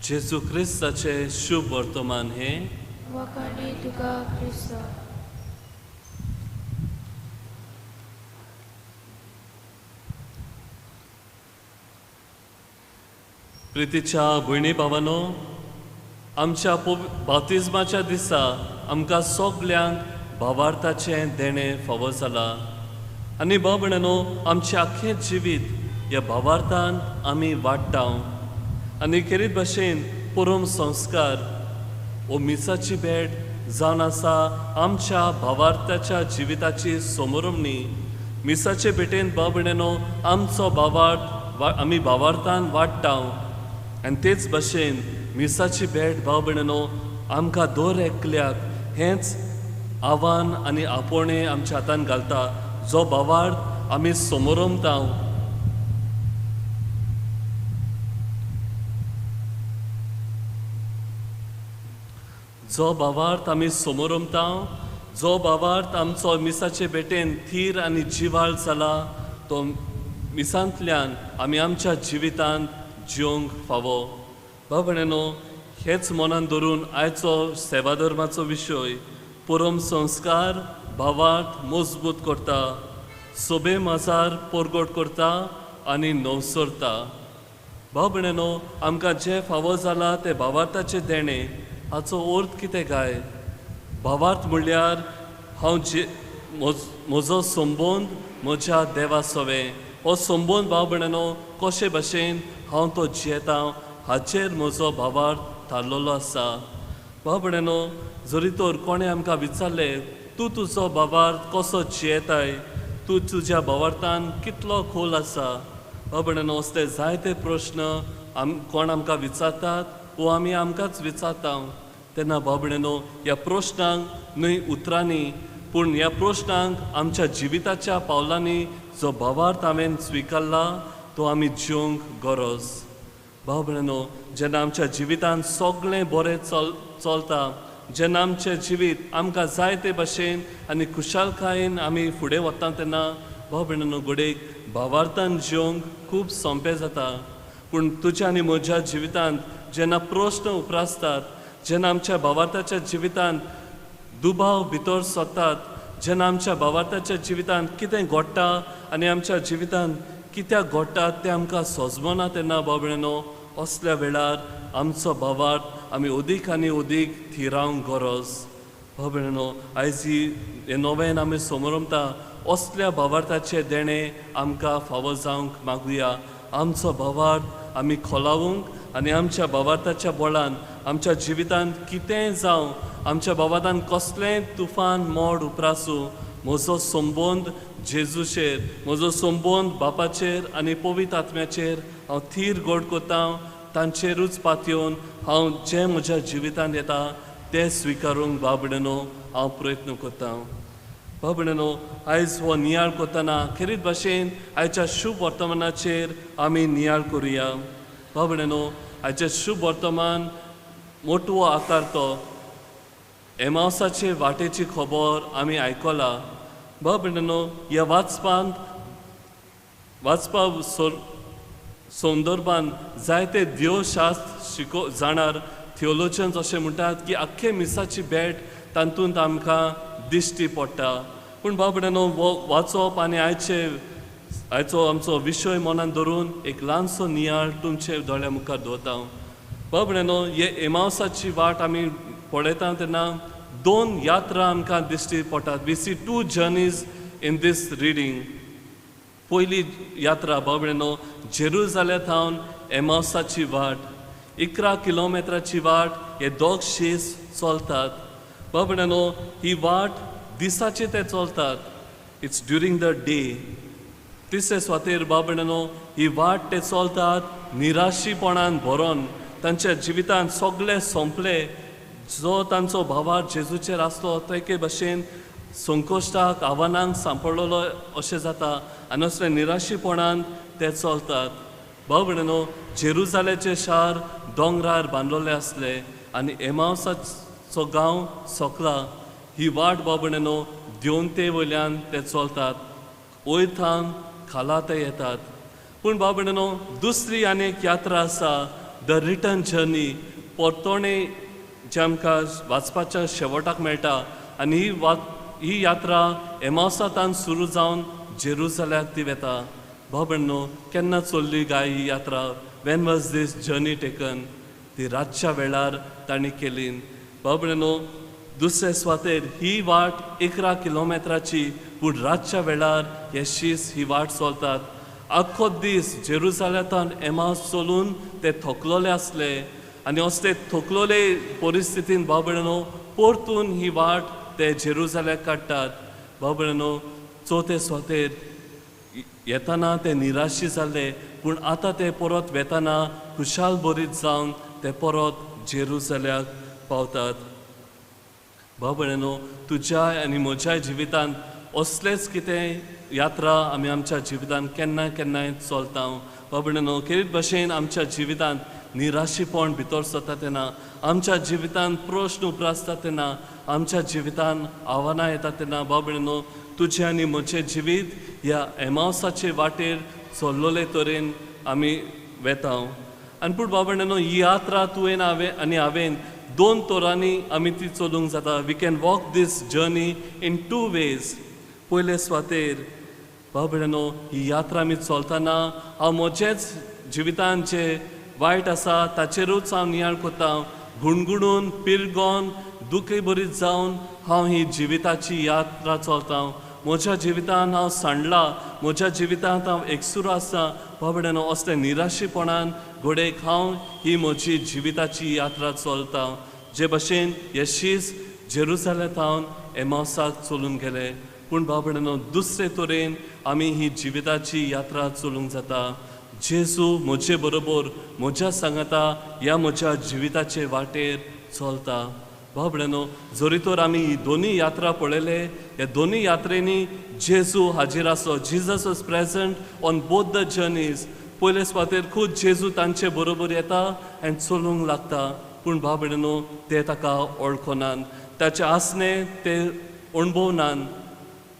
जेजू क्रिस्ताचें शुभ वर्तमान हें.
वखाणी तुका क्रिस्ता.
प्रितीच्या भयणी भावानो, आमच्या बाप्तिज्माच्या दिसा आमकां सगल्यांक भावार्थाचें देणें फावो जालां आनी भाव भयणांनो, आमचें आख्खें जिवीत ह्या भावार्थान आमी वाडटा आनी खेरीत भशेन परम संस्कार वो मिसाची भेट जावन आसा आमच्या भावार्थाच्या जिविताची समोरमणी. मिसाचे भेटेन भाव भयणांनो आमचो भावार्थ आमी भावार्थान वाडटा आनी तेच भशेन मिसाची भेट भाव भयणांनो आमकां दर एकल्याक हेंच आव्हान आनी आपोवणें आमच्या हातान घालता, जो भावार्थ आमी समोरमता. जो भावार्थ आमी समोरमता, जो भावार्थ आमचो मिसाचे भेटेन थीर आनी जिवाळ जाला, तो मिसांतल्यान आमी आमच्या जिवितांत जिवंक फावो. भाव भयणांनो, हेच मनान धरून आयचो सेवाधर्माचो विशय परम संस्कार भावार्थ मजबूत करता, सोबे माजार परगट करता आनी नवसरता. भाव भयणांनो, आमकां जें फावो जालां तें भावार्थाचें देणें, हाचो अर्थ कितें काय? भावार्थ म्हणल्यार हांव जे म्हजो संबंद म्हज्या देवा सवें, हो संबंद भाव भयणांनो कशे भशेन हांव तो जियेता हाचेर म्हजो भावार्थ थारलेलो आसा. भाव भयणांनो, जरी तर कोणें आमकां विचारलें, तूं तुजो भावार्थ कसो जियेताय, तूं तुज्या भावार्थान कितलो खोल आसा, भाव भयणांनो असले जायते प्रश्न कोण आमकां विचारतात वो आमी आमकांच विचारता. तेन्ना भाव भयणांनो, ह्या प्रश्नांक न्हय उतरांनी पूण ह्या प्रश्नांक आमच्या जिविताच्या पावलांनी जो भावार्थ हांवें स्विकारला तो आमी जिवंक गरज. भाव भयणांनो, जेन्ना आमच्या जिवितांत सगळें बरें चलता, जेन्ना आमचें जिवीत आमकां जाय ते भशेन आनी खुशालकायेन आमी फुडें वता, तेन्ना भाव भयणांनो घडयेक भावार्थान जिवंक खूब सोंपें जाता. पूण तुज्या आनी म्हज्या जिवितांत जेन्ना प्रश्न उप्रासतात, जेन्ना आमच्या भावार्थाच्या जिवितांत दुबाव भितर सरतात, जेन्ना आमच्या भावार्थाच्या जिवितांत कितें घडटा आनी आमच्या जिवितांत कित्याक घडटा तें आमकां सोजमना, तेन्ना भाव भयणांनो असल्या वेळार आमचो भावार्थ आमी अदीक आनी अदीक थिरावंक गरज. भाव भयणांनो, आयज ही हें नवें आमी समोरमता असल्या भावार्थाचें देणें आमकां फावो जावंक मागुया. आमचो भावार्थ आमी खोलावंक आनी आमच्या भावार्थाच्या बळान आमच्या जिवितांत कितेंय जावं, आमच्या भावार्थान कसलेंय तुफान मोड उप्रासूं, म्हजो संबंद जेजूचेर, म्हजो संबंद बापाचेर आनी पवित्र आत्म्याचेर हांव थीर गोड करता, तांचेरूच पातयेवन हांव जें म्हज्या जिवितांत येता तें स्विकारूंक भाव भयणांनो हांव प्रयत्न करता. भाव भयणांनो, आयज हो नियाळ करतना खेरीत भाशेन आयच्या शुभ वर्तमानाचेर आमी नियाळ करुया. भाव भयणांनो, आयचें शुभ वर्तमान मोटवो आकार तो एमावसाचे वाटेची खबर आमी आयकला. भाव भयणांनो, ह्या वाचपांत वाचपा संदर्भान जायते देवशास्त्र जाणार थियोलॉजियन्स अशें म्हणटात की आख्खे मिसाची भेट तातूंत आमकां दिश्टी पडटा. पूण भाव भयणांनो, हो वाचप आनी आयचो आमचो विशय मनान धरून एक ल्हानसो नियाळ तुमचे दोळ्या मुखार दवरता. भाव भयणांनो, हे एमावसाची वाट आमी पळयता तेन्ना दोन यात्रा आमकां दिश्टी पडटात. We see two journeys in this reading. पयली यात्रा भाव भयणांनो, जेरुजाल्या थावन एमावसाची वाट, 11 किलोमिटराची वाट हे दोग शीस चलतात. भाव भयणांनो, ही वाट दिसाचे ते चलतात, it's during the day. तिसरे सुवातेर भाव भयणांनो, ही वाट ते चलतात निराशीपणान भरोन, तांच्या जिवितांत सगळे सोंपले. जो तांचो भावार्थ जेजूचेर आसलो तो एके भशेन संकश्टाक आव्हानांक सांपडलेलो अशें जाता आनी असले निराशीपणान ते चलतात. भाव भयणीनो, जेरुजाल्याचें शार दोंगरार बांदलेलें आसलें आनी एमावसाचो गांव सोकला. ही वाट भाव भयणीनो देंवते वयल्यान ते चलतात, वयर थावन खाला ते येतात. पूण भाव भयणीनो, दुसरी आनी एक यात्रा आसा, the return journey, परतोणे, जें आमकां वाचपाच्या शेवटाक मेळटा. आनी ही यात्रा एमावसातान सुरू जावन जेरुजाल्याक ती वेता. भाव भयणीनो, केन्ना चल्ली गाय ही यात्रा? When was this journey taken? ती रातच्या वेळार तांणी केली. भाव भयणीनो, दुसरे सुवातेर ही वाट 11 किलोमिटराची, पूण रातच्या वेळार हे शीस ही वाट चलतात. आख्खो दीस जेरुजाल्यांतान एमावस चलून ते थकलोले आसले आनी असले थकलोले परिस्थितीन भाव भयणीनो परतून ही वाट ते जेरुजाल्याक काडटात. भाव भयणीनो, चवथे सुवातेर येताना ते निराशी जाल्ले, पूण आतां ते परत वेताना खुशाल बरीत जावन ते परत जेरुजाल्याक पावतात. भाव भयणीनो, तुज्या आनी म्हज्या जिवितांत असलेच कितें यात्रा आमी आमच्या जिवितांत केन्ना केन्नाय चलता. भाव भयणीनो, खेरीत भशेन आमच्या जिवितांत निराशीपण भितर सरता तेन्ना, आमच्या जिवितांत प्रश्न उप्रासता तेन्ना, आमच्या जिवितांत आव्हानां येता तेन्ना, भाव भयणीनो, तुजें आनी म्हजें जिवीत ह्या एमावसाचे वाटेर चल्लोले तरेन आमी वेता. आनी पूण भाव भयणीनो, ही यात्रा तुवें हांवें आनी हांवें दोन तरांनी आमी ती चलूंक जाता. We can walk this journey in two ways. पयले सुवातेर भाव भयणीनो, ही यात्रा आमी चलतना हांव म्हजेच जिवितान जें वायट आसा ताचेरूच हांव नियाळ करता. गुणगुणून पिरगोन दुखी बरीत जावन हांव ही जिविताची यात्रा चलता. म्हज्या जिवितान हांव सांडला, म्हज्या जिवितांत हांव एकसुरो आसा. भाव भयणीनो, असले निराशीपणान घोडेक हांव ही म्हजी जिविताची यात्रा चलता, जे भशेन हे शीस जेरुजाल्या थावन एमावसाक चलून गेले. पूण भाव भयणीनो, दुसरे तरेन आमी ही जिविताची यात्रा चलूंक जाता. जेजू म्हजे बरोबर म्हज्या सांगाता ह्या म्हज्या जिविताचे वाटेर चलता. भाव भयणीनो, जरी तर आमी ही दोनूय यात्रा पळयले, ह्या दोनूय यात्रेंनी जेजू हाजीर आसलो. Jesus was present on both the journeys. पयले सुवातेर खूद जेजू तांचे बरोबर येता आनी चलूंक लागता, पूण भाव भयणीनो, ते ताका वळखनात, ताचे आसणे ते अणभवनात.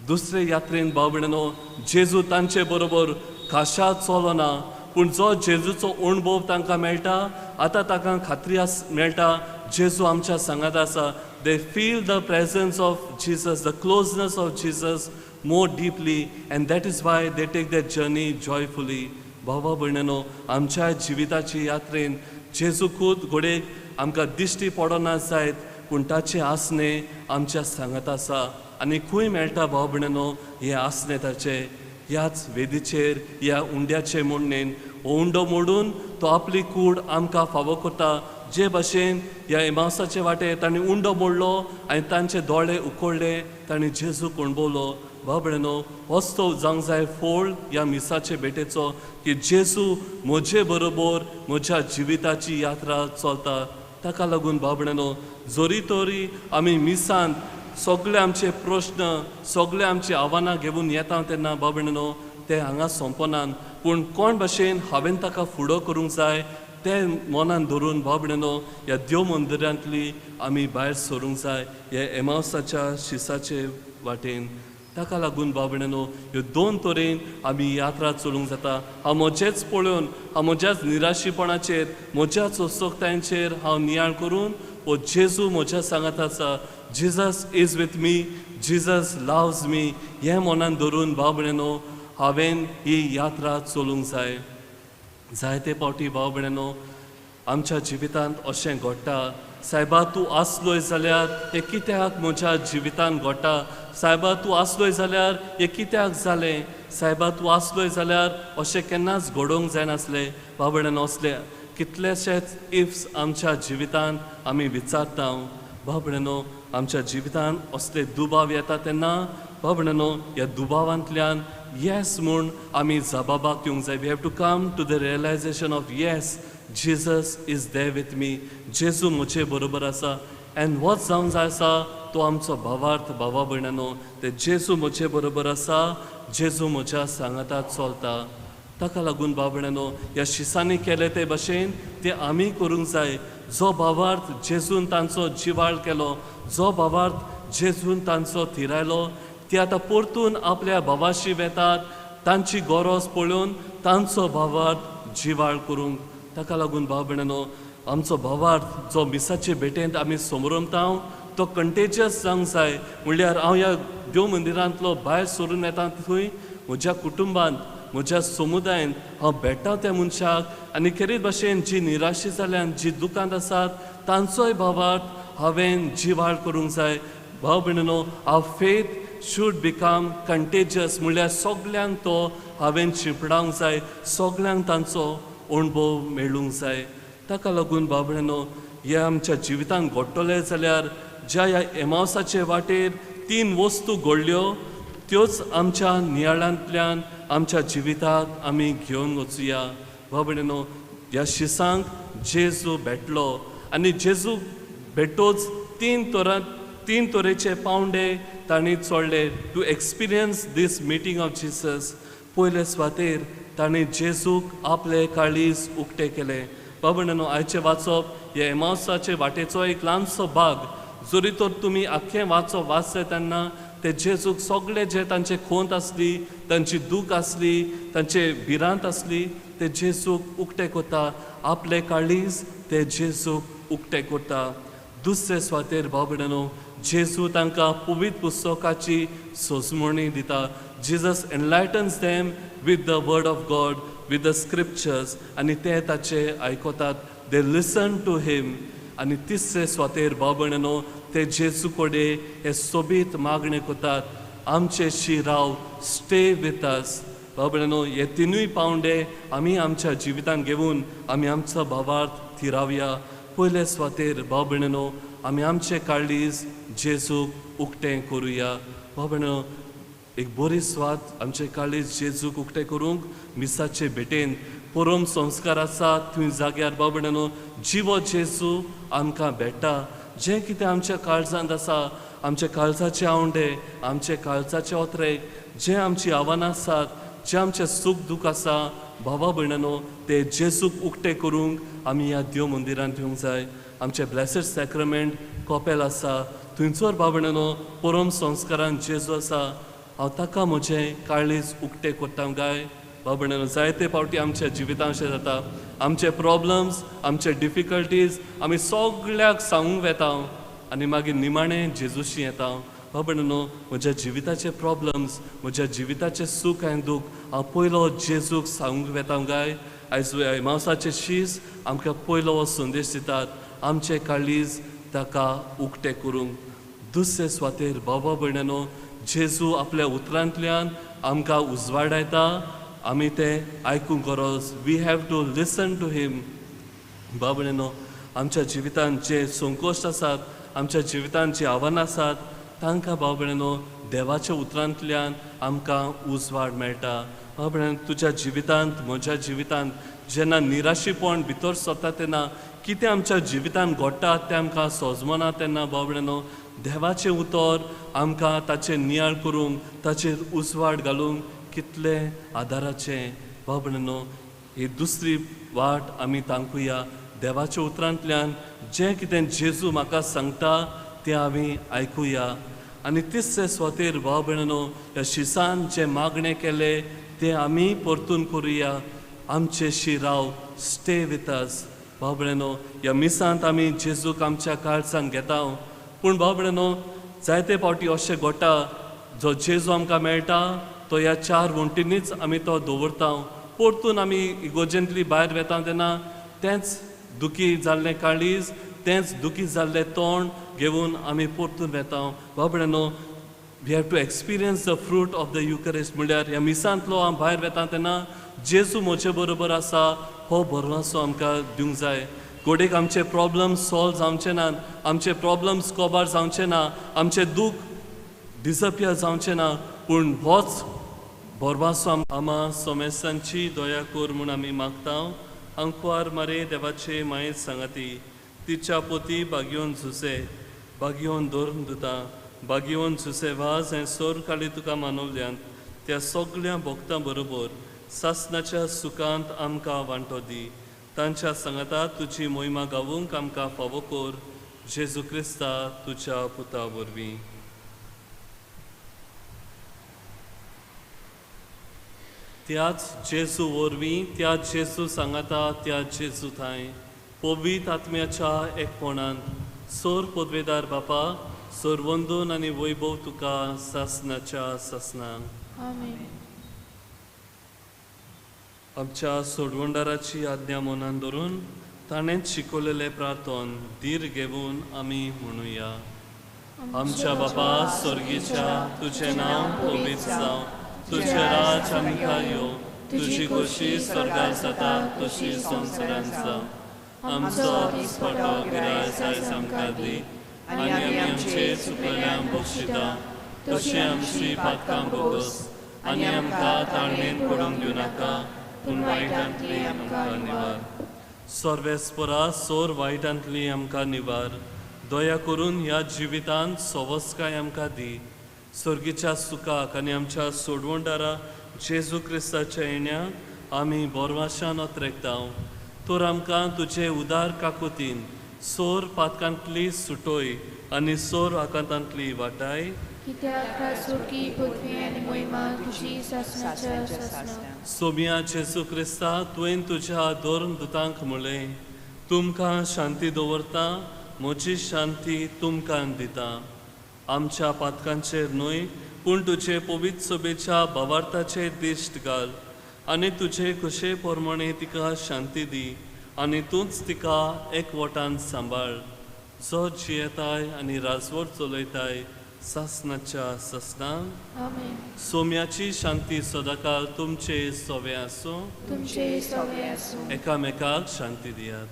दुसरे यात्रेन भाव भयणीनो, जेजू तांचे बरोबर खाशा चलना, पूण जो जेजूचो अणभव तांकां मेळटा, आतां तांकां खात्री आस मेळटा जेजू आमच्या सांगात आसा. They feel the presence of Jesus, the closeness of Jesus more deeply, and that is why they take that journey joyfully. भावा भयणीनो, आमच्या जिविताची यात्रेन जेजू खूद घोडेक आमकां दिश्टी पडना जायत, पूण ताचें आसणें आमच्या सांगात आसा. आनी खंय मेळटा भाव भयणीनो हें आसणें ताचें? ह्याच वेदीचेर, ह्या उंड्याचे मोडणेन. हो उंडो मोडून तो आपली कूड आमकां फावो करता. जे भशेन ह्या एमावसाचे वाटेर तांणी उंडो मोडलो आनी तांचे दोळे उकडले, तांणी जेजूक अणभवलो. भाव भयणीनो, होच तो जावंक जाय फोळ ह्या मिसाचे भेटेचो, की जेजू म्हजे बरोबर म्हज्या जिविताची यात्रा चलता. ताका लागून भाव भयणीनो, जरी तरी आमी मिसांत सगळे आमचे प्रश्न, सगळे आमची आव्हानां घेवन येता तेन्ना भाव भयणीनो, ते हांगा सोंपनात, पूण कोण भशेन हांवें ताका फुडो करूंक जाय तें मनान धरून भाव भयणीनो ह्या देव मंदिरांतली आमी भायर सरूंक जाय ह्या एमावसाच्या शिसाचे वाटेन. ताका लागून भाव भयणीनो, ह्यो दोन तरेन आमी यात्रा चलूंक जाता. हांव म्हजेंच पळोवन, हांव म्हज्याच निराशीपणाचेर, म्हज्याच अस्वस्थतायांचेर हांव नियाळ करून, हो जेजू म्हज्या सांगात आसा, Jesus is with me, Jesus loves me, हें मनान धरून भाव भयणीनो हांवें ही यात्रा चलूंक जाय. जायते फावटी भाव भयणीनो आमच्या जिवितांत अशें घडटा, सायबा तूं आसलोय जाल्यार हें कित्याक म्हज्या जिवितांत घडटा, सायबा तूं आसलोय जाल्यार हें कित्याक जालें, सायबा तूं आसलोय जाल्यार अशें केन्नाच घडोवंक जायनासलें. भाव भयणीनो, असले कितलेशेच इफ्स आमच्या जिवितांत आमी विचारता. भाव भयणीनो, आमच्या जिवितांत असले दुबाव येता तेन्ना भाव भयणीनो ह्या दुबावांतल्यान येस म्हूण आमी जबाबाक येवंक जाय. We have to come to the realization of yes, Jesus is there with me, जेजू म्हजे बरोबर आसा. आनी होच जावंक जाय आसा तो आमचो भावार्थ. भावा भयणानो, ते जेजू म्हजे बरोबर आसा, जेजू म्हज्या सांगाता चलता. ताका लागून बाबड्यानो ह्या शिसांनी केलें ते भशेन तें आमी करूंक जाय. जो भावार्थ जेजून तांचो जिवाळ केलो, जो भावार्थ जेजून तांचो थिरायलो, ते आतां परतून आपल्या भावाशी वेतात तांची गरज पळोवन तांचो भावार्थ जिवाळ करूंक. ताका लागून भाव भयणांनो आमचो भावार्थ जो मिसाचे भेटेंत आमी समरमता तो कंटेजियस जावंक जाय. म्हणल्यार हांव ह्या देव मंदिरांतलो भायर सरून येता थंय म्हज्या कुटुंबांत म्हज्या समुदायांत हांव भेट्टा त्या मनशाक आनी खेरीत भाशेन जी निराशी जाल्यान जी दुकांत आसात तांचोय भावार्थ हांवें जिवाळ करूंक जाय. भाव भयणीनो our faith should become contagious, म्हणल्यार सगल्यांक तो हांवें शिंपडावंक जाय, सगल्यांक तांचो अणभव मेळूंक जाय. ताका लागून भाव भयणीनो हे आमच्या जिवितांत घडटलें जाल्यार ज्या ह्या एमावसाचे वाटेर 3 वस्तू घडल्यो त्योच आमच्या नियाळांतल्यान आमच्या जिविताक आमी घेवन वचुया. भाव भयणीनो ह्या शिसांक जेजू भेटलो आनी जेजू भेटोच 3 तरेचे पावंडे तांणी चडले to experience this meeting of Jesus. पयले सुवातेर तांणी जेजूक आपले काळीज उक्तें केलें. भाव भयणीनो आयचें वाचप हे एमावसाचे वाटेचो एक ल्हानसो भाग, जरी तर तुमी आख्खें वाचप वाचलें तेन्ना ते जेजूक सगळे जे तांचे खोंत आसली, तांची दूख आसली, तांचे भिरांत आसली ते जेजूक उक्तें करता, आपले काळीज ते जेजूक उक्तें करता. दुसरे सुवातेर भाव भयणीनो जेजू तांकां पवित्र पुस्तकाची सोजमणी दिता. Jesus enlightens them with the word of God, with the scriptures, आनी ते ताचे आयकतात, they listen to him. आनी तिसरे सुवातेर भाव भयणीनो ते जेजू कडेन हे सोबीत मागणें करतात, आमचे शी राव, स्टे विथ अस. भाव भयणीनो हे 3 पावंडे आमी आमच्या जिवितांत घेवन आमी आमचो भावार्थ थिरावया. पयले सुवातेर भाव भयणीनो आमी आमचे काळीज जेजूक उक्तें करुया. भाव भयणीनो एक बरी सुवात आमचे काळीज जेजूक उक्तें करूंक मिसाचे भेटेन परम संस्कार आसा थंय जाग्यार भाव भयणीनो जिवो जेजू आमकां भेट्टा. जें कितें आमच्या काळजांत आसा, आमच्या काळजाचे आवंडे, आमचे काळजाचे ओतरे, जे आमची आव्हानां आसात, जे आमचें सूख दूख आसा भावा भयणांनो ते जेजूक उक्तें करूंक आमी ह्या देव मंदिरांत येवंक जाय. आमचें ब्लेसेड सॅक्रमेंट कॉपेल आसा थंयसर भाव भयणांनो परम संस्कारान जेजू आसा, हांव ताका म्हजें काळीज उक्तें करता काय. भाव भयणांनो जायते फावटी आमच्या जिवितांत अशें जाता, आमचे प्रॉब्लम्स आमचे डिफिकल्टीज आमी सगळ्याक सांगूंक वेता आनी मागीर निमाणें जेजूशी येता. भाव भयणांनो म्हज्या जिविताचे प्रॉब्लम्स, म्हज्या जिविताचें सूख आनी दूख हांव पयलो जेजूक सांगूंक वेता काय. आयज एमावसाचे शीस आमकां पयलो हो संदेश दितात, आमचें काळीज ताका उक्तें करूंक. दुसरे सुवातेर भावा भयणांनो जेजू आपल्या उतरांतल्यान आमकां उजवाडायता, आमी तें आयकूंक गरज, we have to listen to him. भाव भयणीनो आमच्या जिवितांत जे संकोश्ट आसात, आमच्या जिवितांत जी आव्हानां आसात तांकां भाव भयणीनो देवाच्या उतरांतल्यान आमकां उजवाड मेळटा. भाव भयणीनो तुज्या जिवितांत म्हज्या जिवितांत जेन्ना निराशीपण भितर सरता तेन्ना कितें आमच्या जिवितांत घडटा तें आमकां सोजमना तेन्ना भाव भयणीनो देवाचें उतर आमकां ताचेर नियाळ करूंक, ताचेर उजवाड घालूंक कितलें आदाराचें. भाव भयणीनो ही दुसरी वाट आमी तांकुया, देवाच्या उतरांतल्यान जें कितें जेजू म्हाका सांगता तें आमी आयकुया. आनी तिसरे सुवातेर भाव भयणीनो ह्या शिसान जें मागणें केलें तें आमी परतून करुया, आमचे शी राव, स्टे विथ अस. भाव भयणीनो ह्या मिसांत आमी जेजूक आमच्या काळजांत घेता, पूण भाव भयणीनो जायते फावटी अशें घडटा जो जेजू आमकां मेळटा तो ह्या 4 वण्टींनीच आमी तो दवरता, परतून आमी इगोजेंतली भायर वेता तेन्ना तेंच दुखी जाल्लें काळीज, तेंच दुखी जाल्लें तोंड घेवन आमी परतून वेता. भाव भयणीनो we have to experience the fruit of the Eucharist, म्हणल्यार ह्या मिसांतलो हांव भायर वेता तेन्ना जेजू म्हजे बरोबर आसा हो भरवंसो आमकां दिवंक जाय. घडयेक आमचे प्रॉब्लम्स सॉल्व जावचे नात, आमचे प्रॉब्लम्स कबार जावचे ना, आमचें दूख डिसपियर जावचें ना, पूण होच भरवासो आमा सोमेसांची दया कर म्हूण आमी मागता. आंकवार मारे देवाचे मायेत सांगाती तिच्या पोती बागयोन झुसे बागयोन धरून दिता बागयोन झुसे वाज हें सोर काळी तुका मानवल्यान त्या सगळ्या भक्तां बरोबर सासनाच्या सुखांत आमकां वांटो दी. तांच्या सांगाता तुजी मोहिमा गावूंक आमकां फावो कर, जेजू क्रिस्ता तुज्या पुता वरवीं. त्याच जेजू वरवीं, त्याच जेजू सांगाता, त्याच जेजू थांय पवित्र आत्म्याच्या एकपणांत सोर पदवेदार बापा, सोरवंदून आनी वैभव तुका सासनाच्या सासनांक.
आमेन.
आमच्या सोडवणदाराची आज्ञा मनान धरून ताणें शिकवलेलें प्रार्थन धीर घेवन आमी म्हणुया. आमच्या बापा स्वर्गीच्या, तुजें नांव पवित्र जावं, तुजें राज आमकां येवं, तुजी खोशी स्वर्गार जाता तशी संवसारांत जावं. आमचो दिसपटो गिरायस आयज आमकां दी आनी आमी आमचे चुकलेल्यांक बक्षिता तशी आमची पातकां भोगोस आनी आमकां ताळणेंत पडूंक दिवनाका, पूण वायटांतली आमकां निवार. सर्वेस्परा सोर वायटांतली आमकां निवार. दया करून ह्या जिवितांत सवस्काय आमकां दी. स्वर्गीच्या सुखाक आनी आमच्या सोडवणदारा जेजू क्रिस्ताच्या येण्याक आमी बोरवाशान अत्रेकता. तर आमकां तुजे उदार काकुतीन सोर पातकांतली सुटोय आनी सोर आकांतांतली वाटाय. सोमिया जेजू क्रिस्ता, तुवें तुज्या धर्म दुतांक म्हणलें, तुमकां शांती दवरता, म्हजी शांती तुमकां दिता. आमच्या पातकांचेर न्हय पूण तुजे पवित्र सभेच्या भावार्थाचेर दिश्ट घाल आनी तुजे खुशे प्रमाणे तिका शांती दी आनी तूंच तिका एकवटान सांबाळ, जो जियेताय आनी राजवट चलयताय सासनाच्या सासनाक.
आमेन.
सोम्याची शांती सदाकाल तुमचे सोवे आसूं.
तुमचे सोवे आसूं.
एकामेकाक शांती दियात.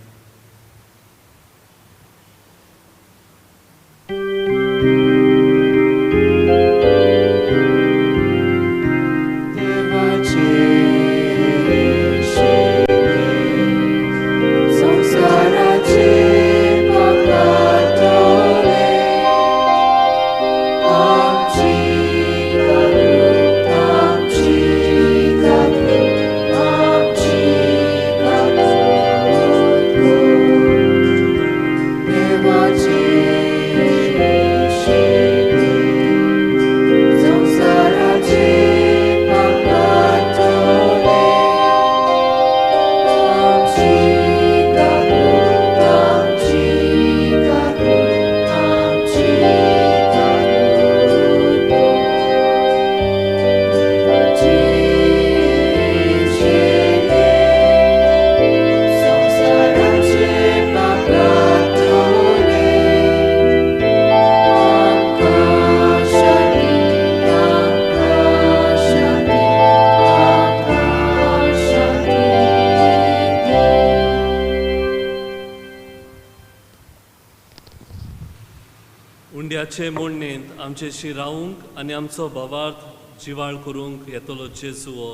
उंड्याचे मोडणेंत आमचेशी रावूंक आनी आमचो भावार्थ जिवाळ करूंक येतलो जेजू हो.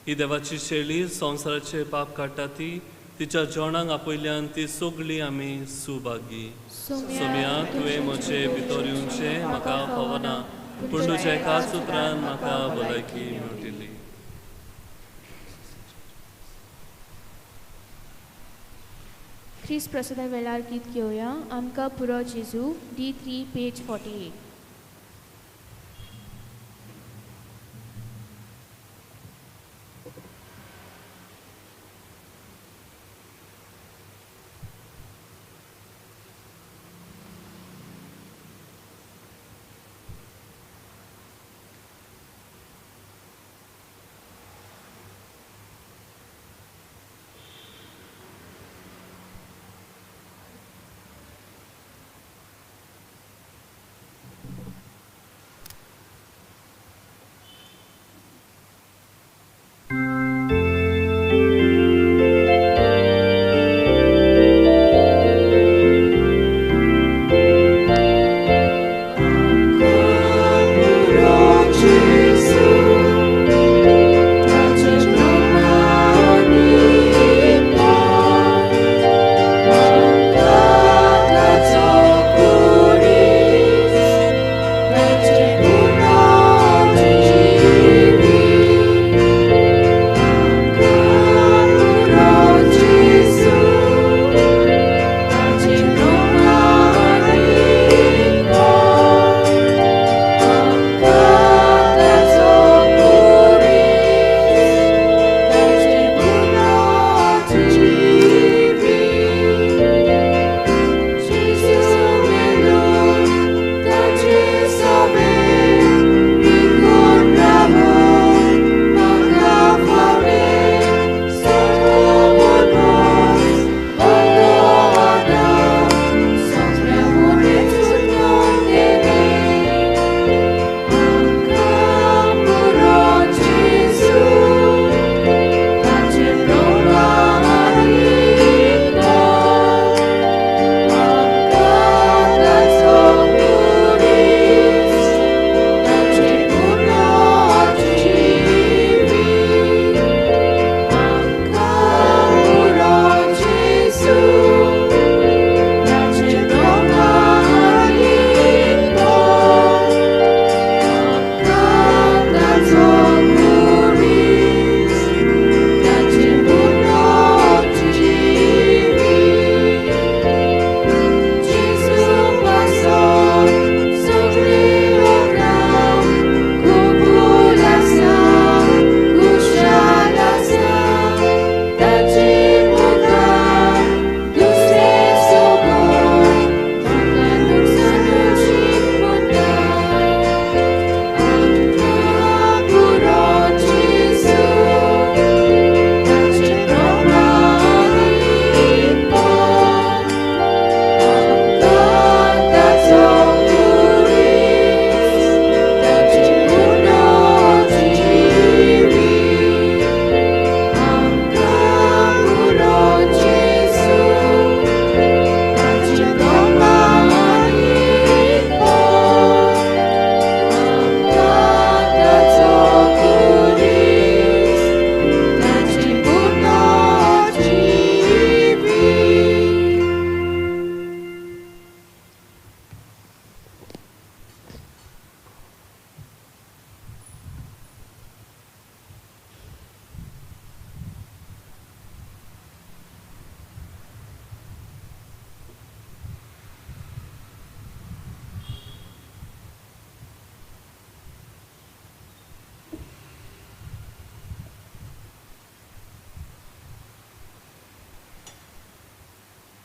ही देवाची शैली संवसाराचे पाप काडटा ती तिच्या जेवणाक आपयल्यान ती सगळी आमी सुभागी. सोम्या, तुवें म्हजे भितर येवचें म्हाका फावना, पूण तुज्या एकाच उतरान म्हाका भलायकी मेळटली.
क्रिस्त प्रसादा वेळार गीत घेवया. आमकां पुरो जेजू, D3 page 48.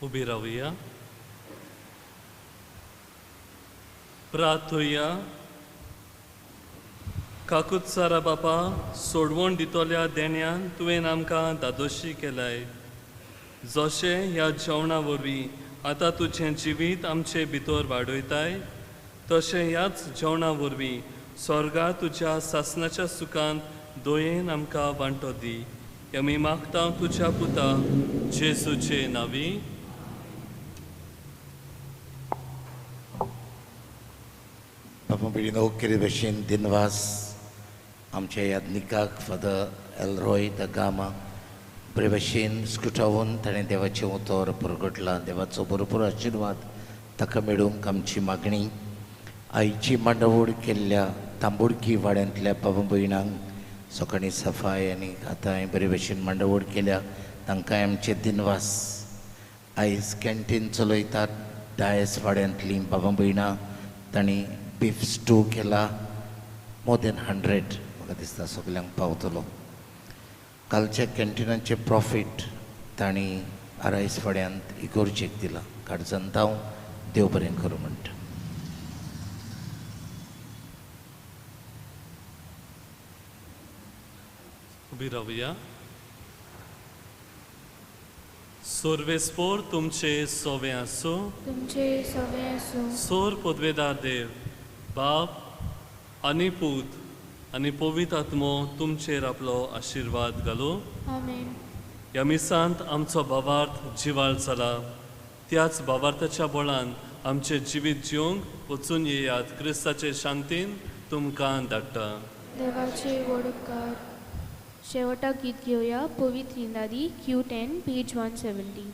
उबी रावया. प्रार्थुया. काकुत्सारा बापा, सोडवण दितल्या देण्यान तुवें आमकां दादोशी केलाय. जशें ह्या जेवणा वरवीं आतां तुजें जिवीत आमचे भितर वाडयताय, तशें ह्याच जेवणा वरवीं स्वर्गा तुज्या सासनाच्या सुखांत दयेन आमकां वांटो दी. आमी मागता तुज्या पुता जेजूचे नांवी.
बाबा भयणीनो, केरे भशेन दिनवास आमच्या यादनिकाक फादर एलरॉय the Gama बरे भशेन स्कुटावून ताणें देवाचें उतर परगटलां. देवाचो भरपूर आशिर्वाद ताका मेळूंक आमची मागणी. आईची मांडावळ केल्ल्या तांबुडकी वाड्यांतल्या बाबा भयणांक सकाळीं सफाय आनी आतां बरे भशेन मांडावळ केल्या, तांकांय आमचे दिनवास. आयज कॅन्टीन चलयतात डायस वाड्यांतलीं बाबा भयणां, तांणी बीफ स्टू केला, मोर दॅन 100 म्हाका दिसता सगल्यांक पावतलो. कालच्या कॅन्टिनाचें प्रॉफीट तांणी आरायस वाड्यांत इगोर्जेक दिला. काळजांत हांव देव बरें करूं म्हणटा.
उबी रावया. सोर्वेस्पोर तुमचे सोवे आसूं,
तुमचे सवे आसूं.
सोर पदवेदार देव बाप आनी पूत आनी पवित्र आत्मो तुमचेर आपलो आशिर्वाद घालूं.
आमेन.
ह्या मिसांत आमचो भावार्थ जिवाळ जाला, त्याच भावार्थाच्या बळान आमचें जिवीत जिवंक वचून येयात. क्रिस्ताचे शांतीन तुमकां धाडटा.
देवाचे व्हड उपकार. शेवटाक गीत घेवया पवित्र इंदादी, Q10, page 170.